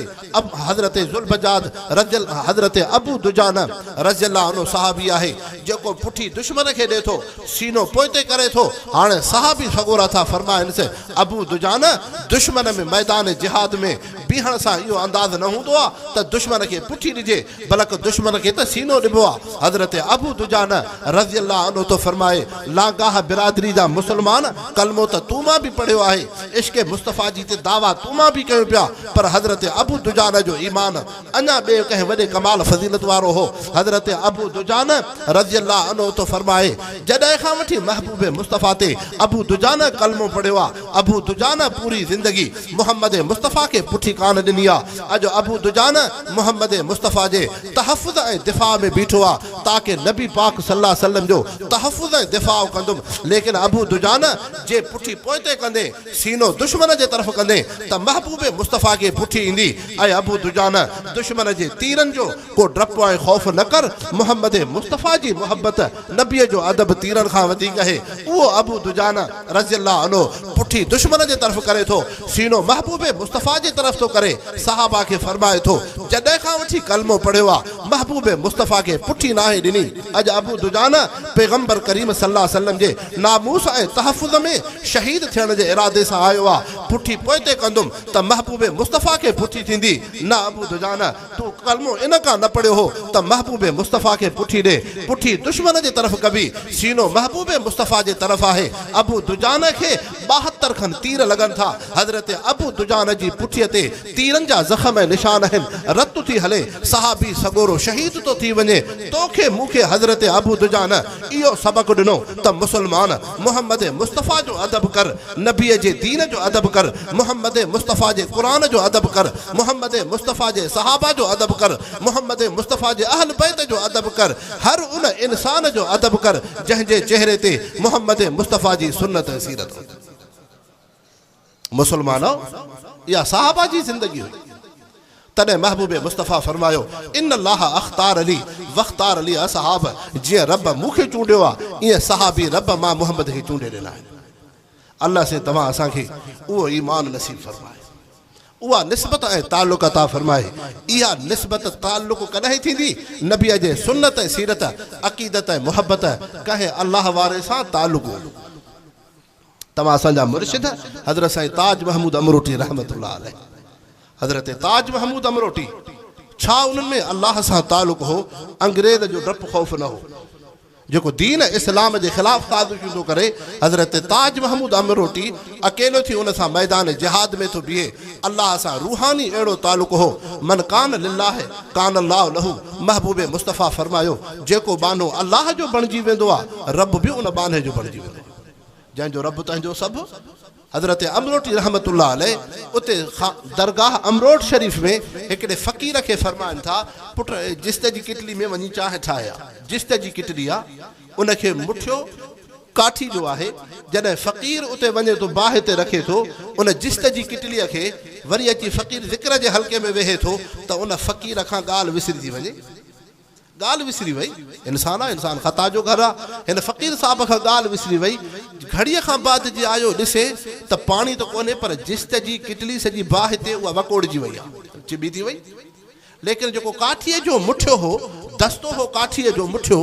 Speaker 1: حضرت ذوالبجاد رضي حضرت ابو دجانه رضي الله عنه صحابي آهي، جيڪو پٺي دشمن کي ڏي ٿو، سينو پوئتي ڪري ٿو، هاڻي صحابي سڳورا ٿا فرمائنس، ابو دجانه! دشمن ۾ ميدان جهاد ۾ بيهڻ سان اهو انداز نه هوندو آ ته دشمن کي پٺي ڏجي، بلڪ دشمن کي ته سينو ڏبو آ. حضرت ابو دجانه رضي الله عنه ٿو فرمائي، لانگاهه برادري جا مسلمان ڪلمو ته تون مان به پڙهيو آهي، عشق مصطفيٰ جي ته دعويٰ تون مان به ڪيون پيا، پر حضرت ابو دجانه جو ايمان اڃا ٻئي ڪنهن وڏي ڪمال فضيلت وارو هو. حضرت ابو دجانه رضي الله عنه ٿو فرمائي، جڏهن کان وٺي محبوب مصطفيٰ تي ابو دجانه ڪلمو پڙهيو آ، ابو دجانه پوري زندگي محمد مصطفيٰ کي پٺي ڪانه ڏني آ. اڄ ابو دجانه محمد مصطفيٰ جي تحفظ ۽ دفاع ۾ بيٺو آ، تاڪه نبي پاڪ صلي الله عليه وسلم جو تحفظ ۽ دفاع ڪندم. ليڪن ابو دجانه جي پٺي پوئتي ڪندي، سينو دشمن جي طرف ڪندين ته محبوب مصطفيٰ کي پٺي ايندي، اي ابو دجانه! دشمن جي تيرن جو ڪو ڊپ ۽ خوف نه ڪر، محمد مصطفيٰ جي محبت، نبيء جو ادب تيرن کان وڌيڪ اهي. اهو ابو دجانه رضي الله عنه پٺي دشمن جي طرف ڪري ٿو، سينو محبوب مصطفيٰ جي طرف ٿو ڪري، صحابه کي فرمائي ٿو، جڏهن کان وٺي ڪلمو پڙهيو آ، محبوب مصطفيٰ کي پٺي ناهي ڏني. اڄ ابو دجانه پيغمبر ڪريم صلي الله عليه وسلم جي ناموس ۽ تحفظ ۾ شهيد ٿيڻ جي ارادي سان آيو آ، پٺي پوئتي ڪندم ته محبوب مصطفيٰ کي پٺي ٿيندي، نه ابو دجانه تون ڪلمو ان ڪان نه پڙهيو هو ته محبوب مصطفيٰ کي پٺي ڏي، پٺي دشمن جي طرف ڪبي، سينو محبوب مصطفيٰ جي طرف آهي، ابو دجانه کي 72 کن تير لڳن ٿا، حضرت ابو دجانه جي پٺيء تي تيرن جا زخم ۽ نشان آهن، رت ٿي هلي، صحابي سڳورو شهيد ٿو ٿي وڃي، توکي مون کي حضرت ابو دجانه اهو سبق ڏنو ته مسلمان! محمد مصطفيٰ جو ادب ڪر، نبيء جي دين جو ادب ڪر، محمد مصطفيٰ جي قرآن جو ادب ڪر، محمد مصطفيٰ جي صحابه جو ادب ڪر، محمد مصطفيٰ جي اهل بيت جو ادب ڪر، هر ان انسان جو ادب ڪر جنهن جي چهري تي محمد مصطفيٰ جي سنت ۽ سيرت هجي. مسلمانؤ! اها صحابه جي زندگي هئي. تڏهن محبوب مصطفيٰ فرمايو، ان الله اختار لي واختار لي اصحاب، جيئن رب مون کي چونڊيو آ، ايئن صحابي رب مان محمد کي چونڊي ڏنا آهن. الله سائين توهان اسان کي اهو ايمان نصيب فرمائي. اها نسبت ۽ تعلق عطا فرمائي. اها نسبت تعلق ڪڏهن ٿيندي؟ نبيء جي سنت ۽ سيرت، عقيدت ۽ محبت، ڪنهن الله واري سان تعلق هوندو. توهان اسان جا مرشد حضرت سائين تاج محمود امروٽي رحمة الله عليه. حضرت تاج محمود امروٽي ڇا انهن ۾ الله سان تعلق هو؟ انگريز جو ڊپ خوف نه هو. جيڪو دين اسلام جي خلاف سازشون ٿو ڪري، حضرت تاج محمود امروٽي اڪيلو ٿي ان سان ميدان جهاد ۾ ٿو بيهي، الله سان روحاني اهڙو تعلق هو، من ڪان لله ڪان الله له، محبوب مصطفيٰ فرمايو، جيڪو ٻانهو الله جو بڻجي ويندو آ، رب به ان ٻانهي جو بڻجي ويندو آ. جنهن جو رب تنهن جو سڀ. حضرت امروٽي رحمة الله عليه اتي درگاهه امروٽ شريف ۾ هڪڙي فقير کي فرمائن ٿا، پٽ جست جي ڪٽلي ۾ وڃي چانهه ٺاهي آ. جست جي ڪٽلي آ، ان کي مٺيو ڪاٺي جو آهي. جڏهن فقير اتي وڃي ٿو باهه تي رکي ٿو ان جست جي ڪٽليء کي، وري اچي فقير ذڪر جي حلقي ۾ ويهي ٿو ته ان فقير کان ڳالهه وسري ٿي وڃي. ڳالهه وسري وئي. انسان آ، انسان خطا جو گهر آ. هن فقير صاحب کان ڳالهه وسري وئي. گهڙيء کان بعد جي آيو ڏسي ته پاڻي ته ڪونهي پر جست جي ڪٽلي سڄي باهه تي اها وڪوڙجي وئي آ، چٻي ٿي وئي. ليڪن جيڪو ڪاٺيء جو مٺيو هو، دستو هو ڪاٺيء جو مٺيو،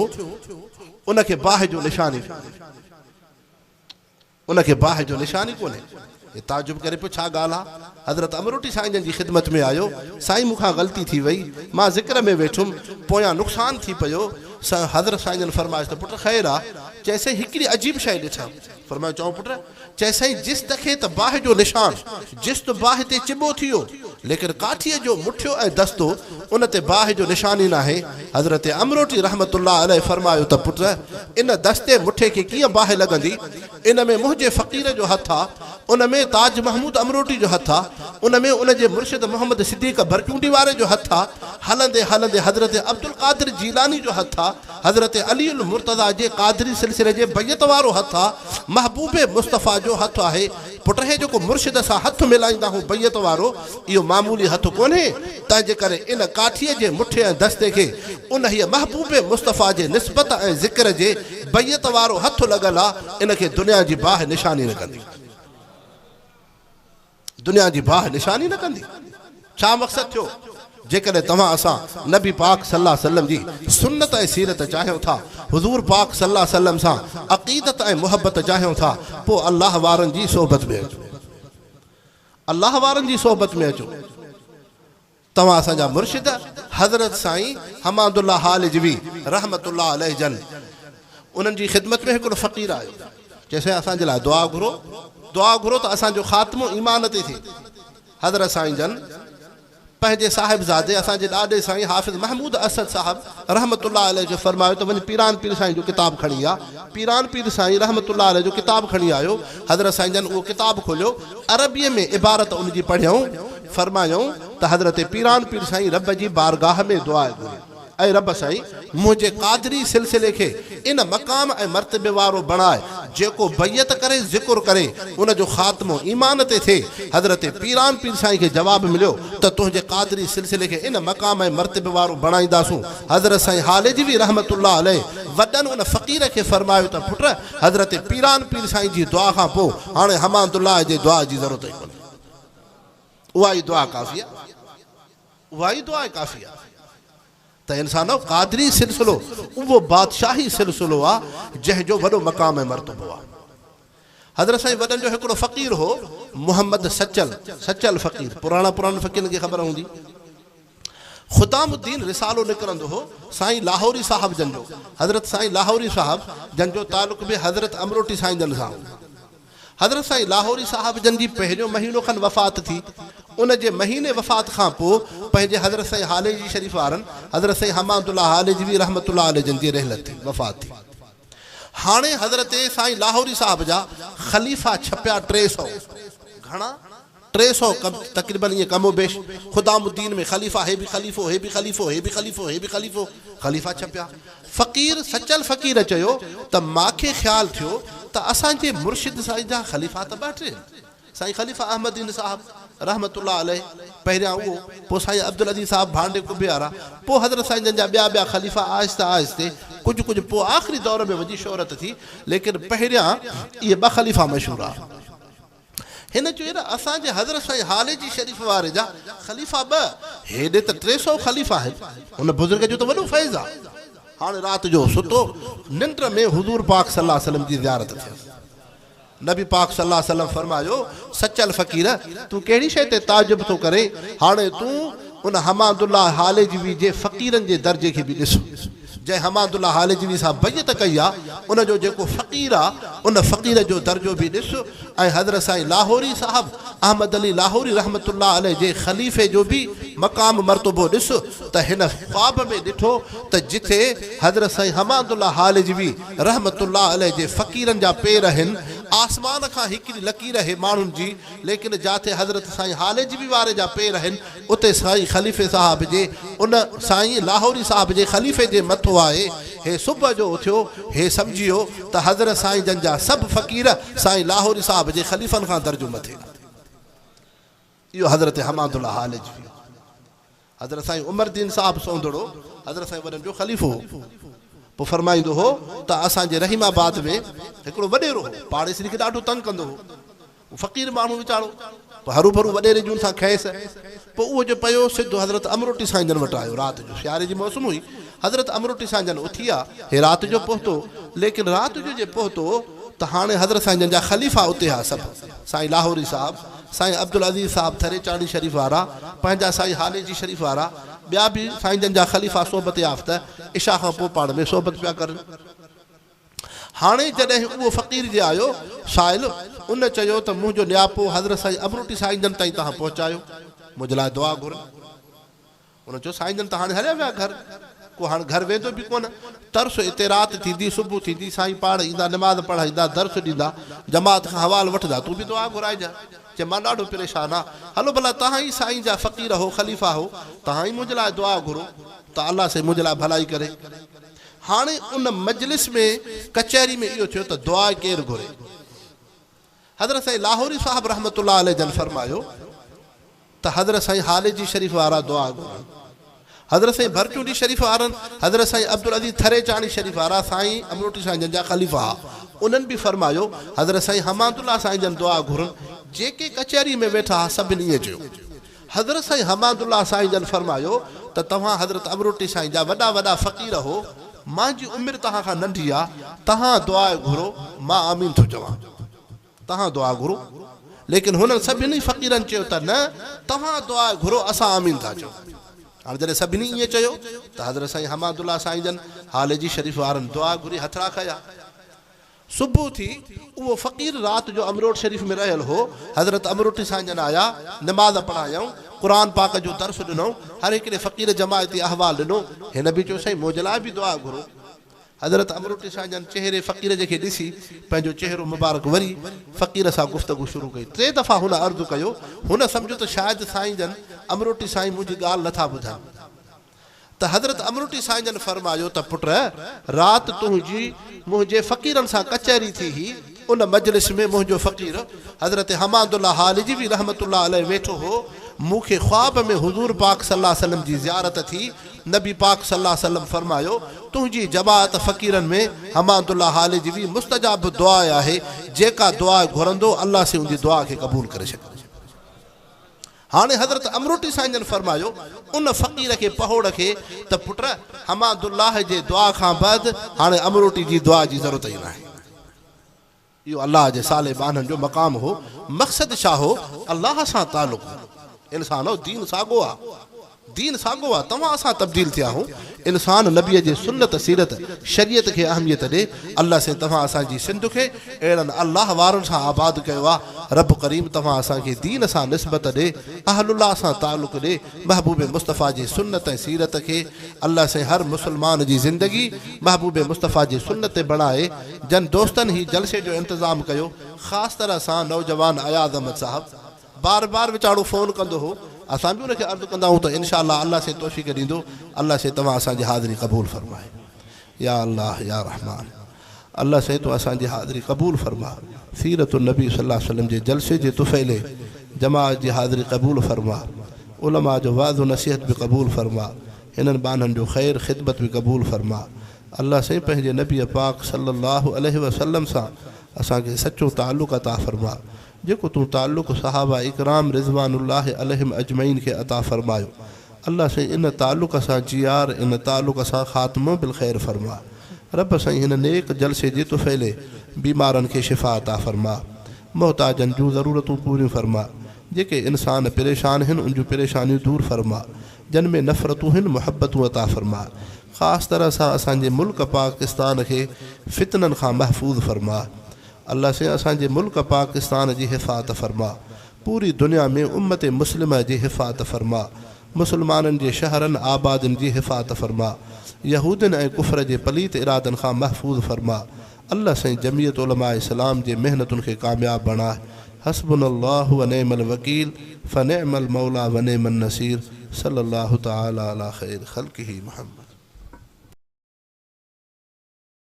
Speaker 1: ان کي باهه جو نشان ئي ڪونهي. ان کي باهه جو نشان ئي ڪونهي. هي تعجب ڪري پيو، ڇا ڳالهه آ؟ حضرت امروٽي سائين جن جي خدمت ۾ آيو، سائين مون کان غلطي ٿي وئي، مان ذڪر ۾ ويٺم، پويان نقصان ٿي پيو. حضرت سائين جن فرمايس ته پٽ خير آ؟ چيس سائين هڪڙي عجيب شيء ڏٺم. فرمايو چئو پٽ؟ چيس سائين جست کي ته باهه جو نشان، جست باهه تي چٻو ٿي ويو، ليڪن ڪاٺيء جو مٺيو ۽ دستو ان تي باهه جو نشان ئي ناهي. حضرت امروٽي رحمة الله عليه فرمايو ته پٽ! ان دستي مٺي کي ڪيئن باهه لڳندي؟ ان ۾ منهنجي فقير جو هٿ آ، ان ۾ تاج محمود امروٽي جو هٿ آ، ان ۾ ان جي مرشد محمد صديق ڀرچونڊي واري جو هٿ آ، هلندي هلندي حضرت عبدالقادر جيلاني جو هٿ آ، حضرت علي المرتضيٰ جي قادري سلسلي جي بيعت وارو هٿ آ، محبوب مصطفيٰ جو هٿ آهي. پٽ هي جيڪو مرشد سان هٿ ملائيندا هون بيعت وارو، اهو معمولي هٿ ڪونهي، تنهنجي ڪري ان ڪاٺيء جي مٺي ۽ دستي کي انهيء محبوب مصطفيٰ جي نسبت ۽ ذڪر جي بيعت وارو هٿ لڳل آ، ان کي دنيا جي باهه نشاني نه ڪندي. دنيا جي باهه نشاني نه ڪندي. ڇا مقصد ٿيو؟ جيڪڏهن توهان اسان نبي پاڪ صلي الله عليه وسلم جي سنت ۽ سيرت چاهيون ٿا، حضور پاڪ صلي الله عليه وسلم سان عقيدت ۽ محبت چاهيون ٿا، پوء الله وارن جي صحبت ۾ اچو. الله وارن جي صحبت ۾ اچو. توهان اسان جا مرشد حضرت سائين حماد الله هالجوي رحمة الله عليه جن انهن جي خدمت ۾ هڪڙو فقير آيو. چيس سائين اسان جي لاء دعا گهرو، دعا گهرو ته اسان جو خاتمو ايمان تي ٿئي. حضرت سائين جن پنهنجي صاحبزادي اسان جي ڏاڏي سائين حافظ محمود اسد صاحب رحمة الله عليه کي فرمايو ته وڃ پيران پير سائين جو ڪتاب کڻي آ. پيران پير سائين رحمة الله عليه جو ڪتاب کڻي آيو. حضرت سائين جن اهو ڪتاب کوليو، عربيء ۾ عبارت ان جي پڙهيائون، فرمايائون ته حضرت پيران پير سائين رب جي بارگاهه ۾ دعا گهري. اي رب سائين! منهنجي قادري سلسلي کي ان مقام ۽ مرتبي وارو بڻاء، جيڪو بيعت ڪري ذڪر ڪري، ان جو خاتمو ايمان تي ٿئي. حضرت پيران پير سائين کي جواب مليو ته تنهنجي قادري سلسلي کي ان مقام ۽ مرتبي وارو بڻائينداسون. حضرت سائين هاليجوي رحمة الله عليه وڏن ان فقير کي فرمايو ته پٽ! حضرت پيران پير سائين جي دعا کان پوء هاڻي حماد الله جي دعا جي ضرورت ئي ڪونهي. اها ئي دعا ڪافي آهي. اها ئي دعا ڪافي آهي ته انسانؤ! قادري سلسلو اهو بادشاهي سلسلو آهي جنهن جو وڏو مقام ۽ مرتبو آهي. حضرت سائين وڏن جو هڪڙو فقير هو محمد سچل، سچل فقير، پراڻا پراڻن فقيرن کي خبر هوندي. خدام الدين رسالو نڪرندو هو سائين لاهوري صاحب جن جو، حضرت سائين لاهوري صاحب جن جو تعلق به حضرت امروٽي سائين جن سان هو. حضرت سائين لاهوري صاحب جن جي پهريون مهينو کن وفات ٿي، ان جي مهيني وفات کان پوء پنهنجي حضرت سائين هاليجي شريف وارن حضرت سائين حماد الله هاليجوي رحمة الله عليه جن جي رحلت ٿي، وفات ٿي. هاڻي حضرت سائين لاهوري صاحب جا خليفا ڇپيا 300، گهڻا؟ 300 تقريباً ائين ڪم و بيش، خدام الدين ۾ خليفا هي به خليفو، هي به خليفو، هي به خليفو، هي به خليفو، خليفا ڇپيا. فقير سچل فقير چيو ته ماکي خيال ٿيو ته اسان جي مرشد سائين جا خليفا ته ٻه ٽي آهن. سائين خليفه احمد دين صاحب رحمة الله عليه پهريان اهو، پوء سائين عبدالعزيز صاحب ڀانڊي قبي وارا، پوء حضرت سائين جن جا ٻيا ٻيا خليفا آهستي آهستي ڪجهه ڪجهه پوء آخري دور ۾ وڃي شهرت ٿي، ليڪن پهريان اهي ٻه خليفا مشهور ها. هن چيو ته اسان جي حضرت سائين هاليجي شريف واري جا خليفا ٻه، هيڏي ته 300 خليفا آهن، هن بزرگ جو ته وڏو فيض آ. هاڻي رات جو ستو، ننڊ ۾ حضور پاڪ صلي الله عليه وسلم جي زيارت ٿيس. نبي پاڪ صلي الله عليه وسلم فرمايو، سچل فقير! تون ڪهڙي شيء تي تعجب ٿو ڪرين؟ هاڻي تون ان حماد الله هاليجوي جي فقيرن جي درجي کي به ڏس. جنهن حماد الله هاليجوي سان بيعت ڪئي آ، ان جو جيڪو فقير آ، ان فقير جو درجو به ڏس ۽ حضرت سائين لاهوري صاحب احمد علي لاهوري رحمة الله عليه جي خليفي جو به مقام مرتبو ڏس ته هن خواب ۾ ڏٺو ته جٿي حضرت سائين حماد الله هاليجوي رحمة الله عليه جي فقيرن جا پير هن، آسمان کان هڪڙي لڪير هي ماڻهن جي، ليڪن جاٿي حضرت سائين هاليجوي واري جا پير هن، اتي سائين خليفي صاحب جي ان سائين لاهوري صاحب جي خليفي جي مٿو آهي. هي صبح جو اٿيو، هي سمجهيو ته حضرت سائين جن جا سڀ فقير سائين لاهوري صاحب جي خليفن کان درجو مٿي. اهو حضرت حماد الله هاليجوي هو. حضرت سائين عمر دين صاحب سوندڙو حضرت سائين وڏن جو خليفو هو. پوء فرمائيندو هو ته اسان جي رحيم آباد ۾ هڪڙو وڏيرو هو، پاڙيسري کي ڏاڍو تنگ ڪندو هو. هو فقير ماڻهو ويچارو، پوء هروڀرو وڏيري جون سان کئيس. پوء اهو جو پيو سڌو حضرت امروٽي سائين جن وٽ آيو. رات جو سياري جي موسم هئي. حضرت امروٽي سائين جن اٿي آ، هي رات جو پهتو. ليڪن رات جو جي پهتو ته هاڻي حضرت سائين جن جا خليفا اتي ها سڀ، سائين لاهوري صاحب، سائين عبدالعزيز صاحب ٿريچاڻي شريف وارا، پنهنجا سائين هاليجي شريف وارا، ٻيا به سائين جن جا خليفا صحبت يافته عشاء کان پوء پاڻ ۾ صحبت پيا ڪرن. هاڻي جڏهن اهو فقير جي آيو، سائل، ان چيو ته منهنجو نياپو حضرت سائين امروٽي سائين جن تائين توهان پهچايو، منهنجي لاء دعا گهرن. هن چيو، سائين جن ته هاڻي هليا ويا گهر، ڪو هاڻ گهر ويندو به ڪونه. ترس اتي رات ٿيندي، صبح ٿيندي، سائين پاڻ ايندا، نماز پڙهائيندا، درس ڏيندا، جماعت کان حوال وٺندا، تون به دعا گهرائجان. چي، مان ڏاڍو پريشان آ، هلو ڀلا توهان ئي سائين جا فقير هو، خليفا هو، توهان ئي منهنجي لاء دعا گهرو ته الله سائين منهنجي لاء ڀلائي ڪري. هاڻي ان مجلس ۾ ڪچهري ۾ اهو ٿيو ته دعا ڪير گهري؟ حضرت سائين لاهوري صاحب رحمة الله عليه جن فرمايو ته حضرت سائين هاليجي شريف وارا دعا گهرن. حضرت سائين ڀرچونڊي شريف وارن، حضرت سائين عبدالعزيز ٿريچاڻي شريف وارا سائين امروٽي سائين جن جا خليفا ها، انهن به فرمايو حضرت سائين حماد الله سائين جن دعا گهرن. جيڪي ڪچهري ۾ ويٺا ها سڀن ائين چيو. حضرت سائين حماد الله سائين جن فرمايو ته توهان حضرت امروٽي سائين جا وڏا وڏا فقير هو، مانجي عمر توهان کان ننڍي آ، توهان دعا گهرو، مان آمين ٿو چوان. توهان دعا گهرو. ليڪن هنن سڀني فقيرن چيو ته نه، توهان دعا گهرو اسان آمين ٿا چئون. هاڻ جڏهن سڀني ائين چيو ته حضرت سائين حماد الله سائين جن هاليجي شريف وارن دعا گهري هٿڙا کنيا. صبح ٿي، اهو فقير رات جو امروٽ شريف ۾ رهيل هو، حضرت امروٽي سائين جن آيا، نماز پڙهايائون، قرآن پاڪ جو درس ڏنائون، هر هڪڙي فقير جماعتي احوال ڏنو، هن به چيو سائين منهنجي لاء به دعا گهرو. حضرت امروٽي سائين جن چهري فقير جي کي ڏسي پنهنجو چهرو مبارڪ وري فقير سان گفتگو شروع ڪئي، ٽي دفعا هن عرض ڪيو، هن سمجهيو ته شايد سائين جن امروٽي سائين منهنجي ڳالهه نٿا ٻڌن. ته حضرت امروٽي سائين جن فرمايو ته پٽ رات تنهنجي منهنجي فقيرن سان ڪچهري ٿي هئي ان مجلس ۾ منهنجو فقير حضرت حماد الله هالجوي رحمة الله عليه ويٺو هو مون کي خواب ۾ حضور پاڪ صلي الله عليه وسلم جي زيارت ٿي نبي پاڪ صلي الله عليه وسلم فرمايو تنهنجي جماعت فقيرن ۾ حماد الله هالجوي مستجاب الدعاء آهي جيڪا دعا گهرندو الله سائين ان جي دعا کي قبول ڪري ڇڏيندو. هاڻي حضرت امروٽي سائين جن فرمايو، ان فقير کي پهوڙ کي ته پٽ حماد الله جي دعا کان بعد هاڻي امروٽي جي دعا جي ضرورت ئي ناهي. اهو الله جي صالح ٻانهن جو مقام هو، مقصد ڇا هو؟ الله سان تعلق هو. انسانؤ دين ساڳو آ. دين ساڳو آ، توهان اسان تبديل ٿيا آهون، انسان نبي جي سنت سيرت شريعت کي اهميت ڏي، الله سائين توهان اسان جي سنڌ کي اهڙن الله وارن سان آباد ڪيو آ، رب ڪريم توهان اسان کي دين سان نسبت ڏي، اهل الله سان تعلق ڏي، محبوب مصطفيٰ جي سنت ۽ سيرت کي الله سائين هر مسلمان جي زندگي محبوب مصطفيٰ جي سنت تي بڻائي، جن دوستن هي جلسي جو انتظام ڪيو خاص طرح سان نوجوان اياز احمد صاحب. بار بار ويچارو فون ڪندو هو اسان به ان کي عرض ڪندا آهيون ته انشاء الله الله سائين توفيق ڏيندو الله سائين توهان اسان جي حاضري قبول فرمائي يا الله يا رحمان. الله سائين تون اسان جي حاضري قبول فرما. سيرت النبي صلي الله عليه وسلم جي جلسي جي طفيلي جماعت جي حاضري قبول فرما. علماء جو وعظ و نصيحت به قبول فرما. هنن ٻانهن جو خير خدمت به قبول فرما. الله سائين پنهنجي نبي پاڪ صلي الله عليه وسلم سان اسان کي سچو تعلق عطا فرما. جيڪو تون تعلق صحابه اڪرام رضوان الله عليهم اجمعين کي عطا فرمايو. الله سائين ان تعلق سان جيار ان تعلق سان خاتمو بالخير فرما. رب سائين هن نيڪ جلسي جي طفيلي بيمارن کي شفا عطا فرما. محتاجن جون ضرورتون پوريون فرما. جيڪي انسان پريشان هن ان جون پريشانيون دور فرما. جن ۾ نفرتون هن محبتون عطا فرما. خاص طرح سان اسان جي ملڪ پاڪستان کي فتنن کان محفوظ فرما. الله سائين اسان جي ملڪ پاڪستان جي حفاظت فرما. پوري دنيا ۾ امت مسلمه جي حفاظت فرما. مسلمانن جي شهرن آبادين جي حفاظت فرما. يهودين ۽ ڪفر جي پليت ارادن کان محفوظ فرما. الله سائين جمعيت علماء اسلام جي محنتن کي ڪامياب بڻاء. حسبنا الله ونعم الوڪيل فنعم الموليٰ ونعم النصير صلي الله تعالٰي علي خير خلقه محمد.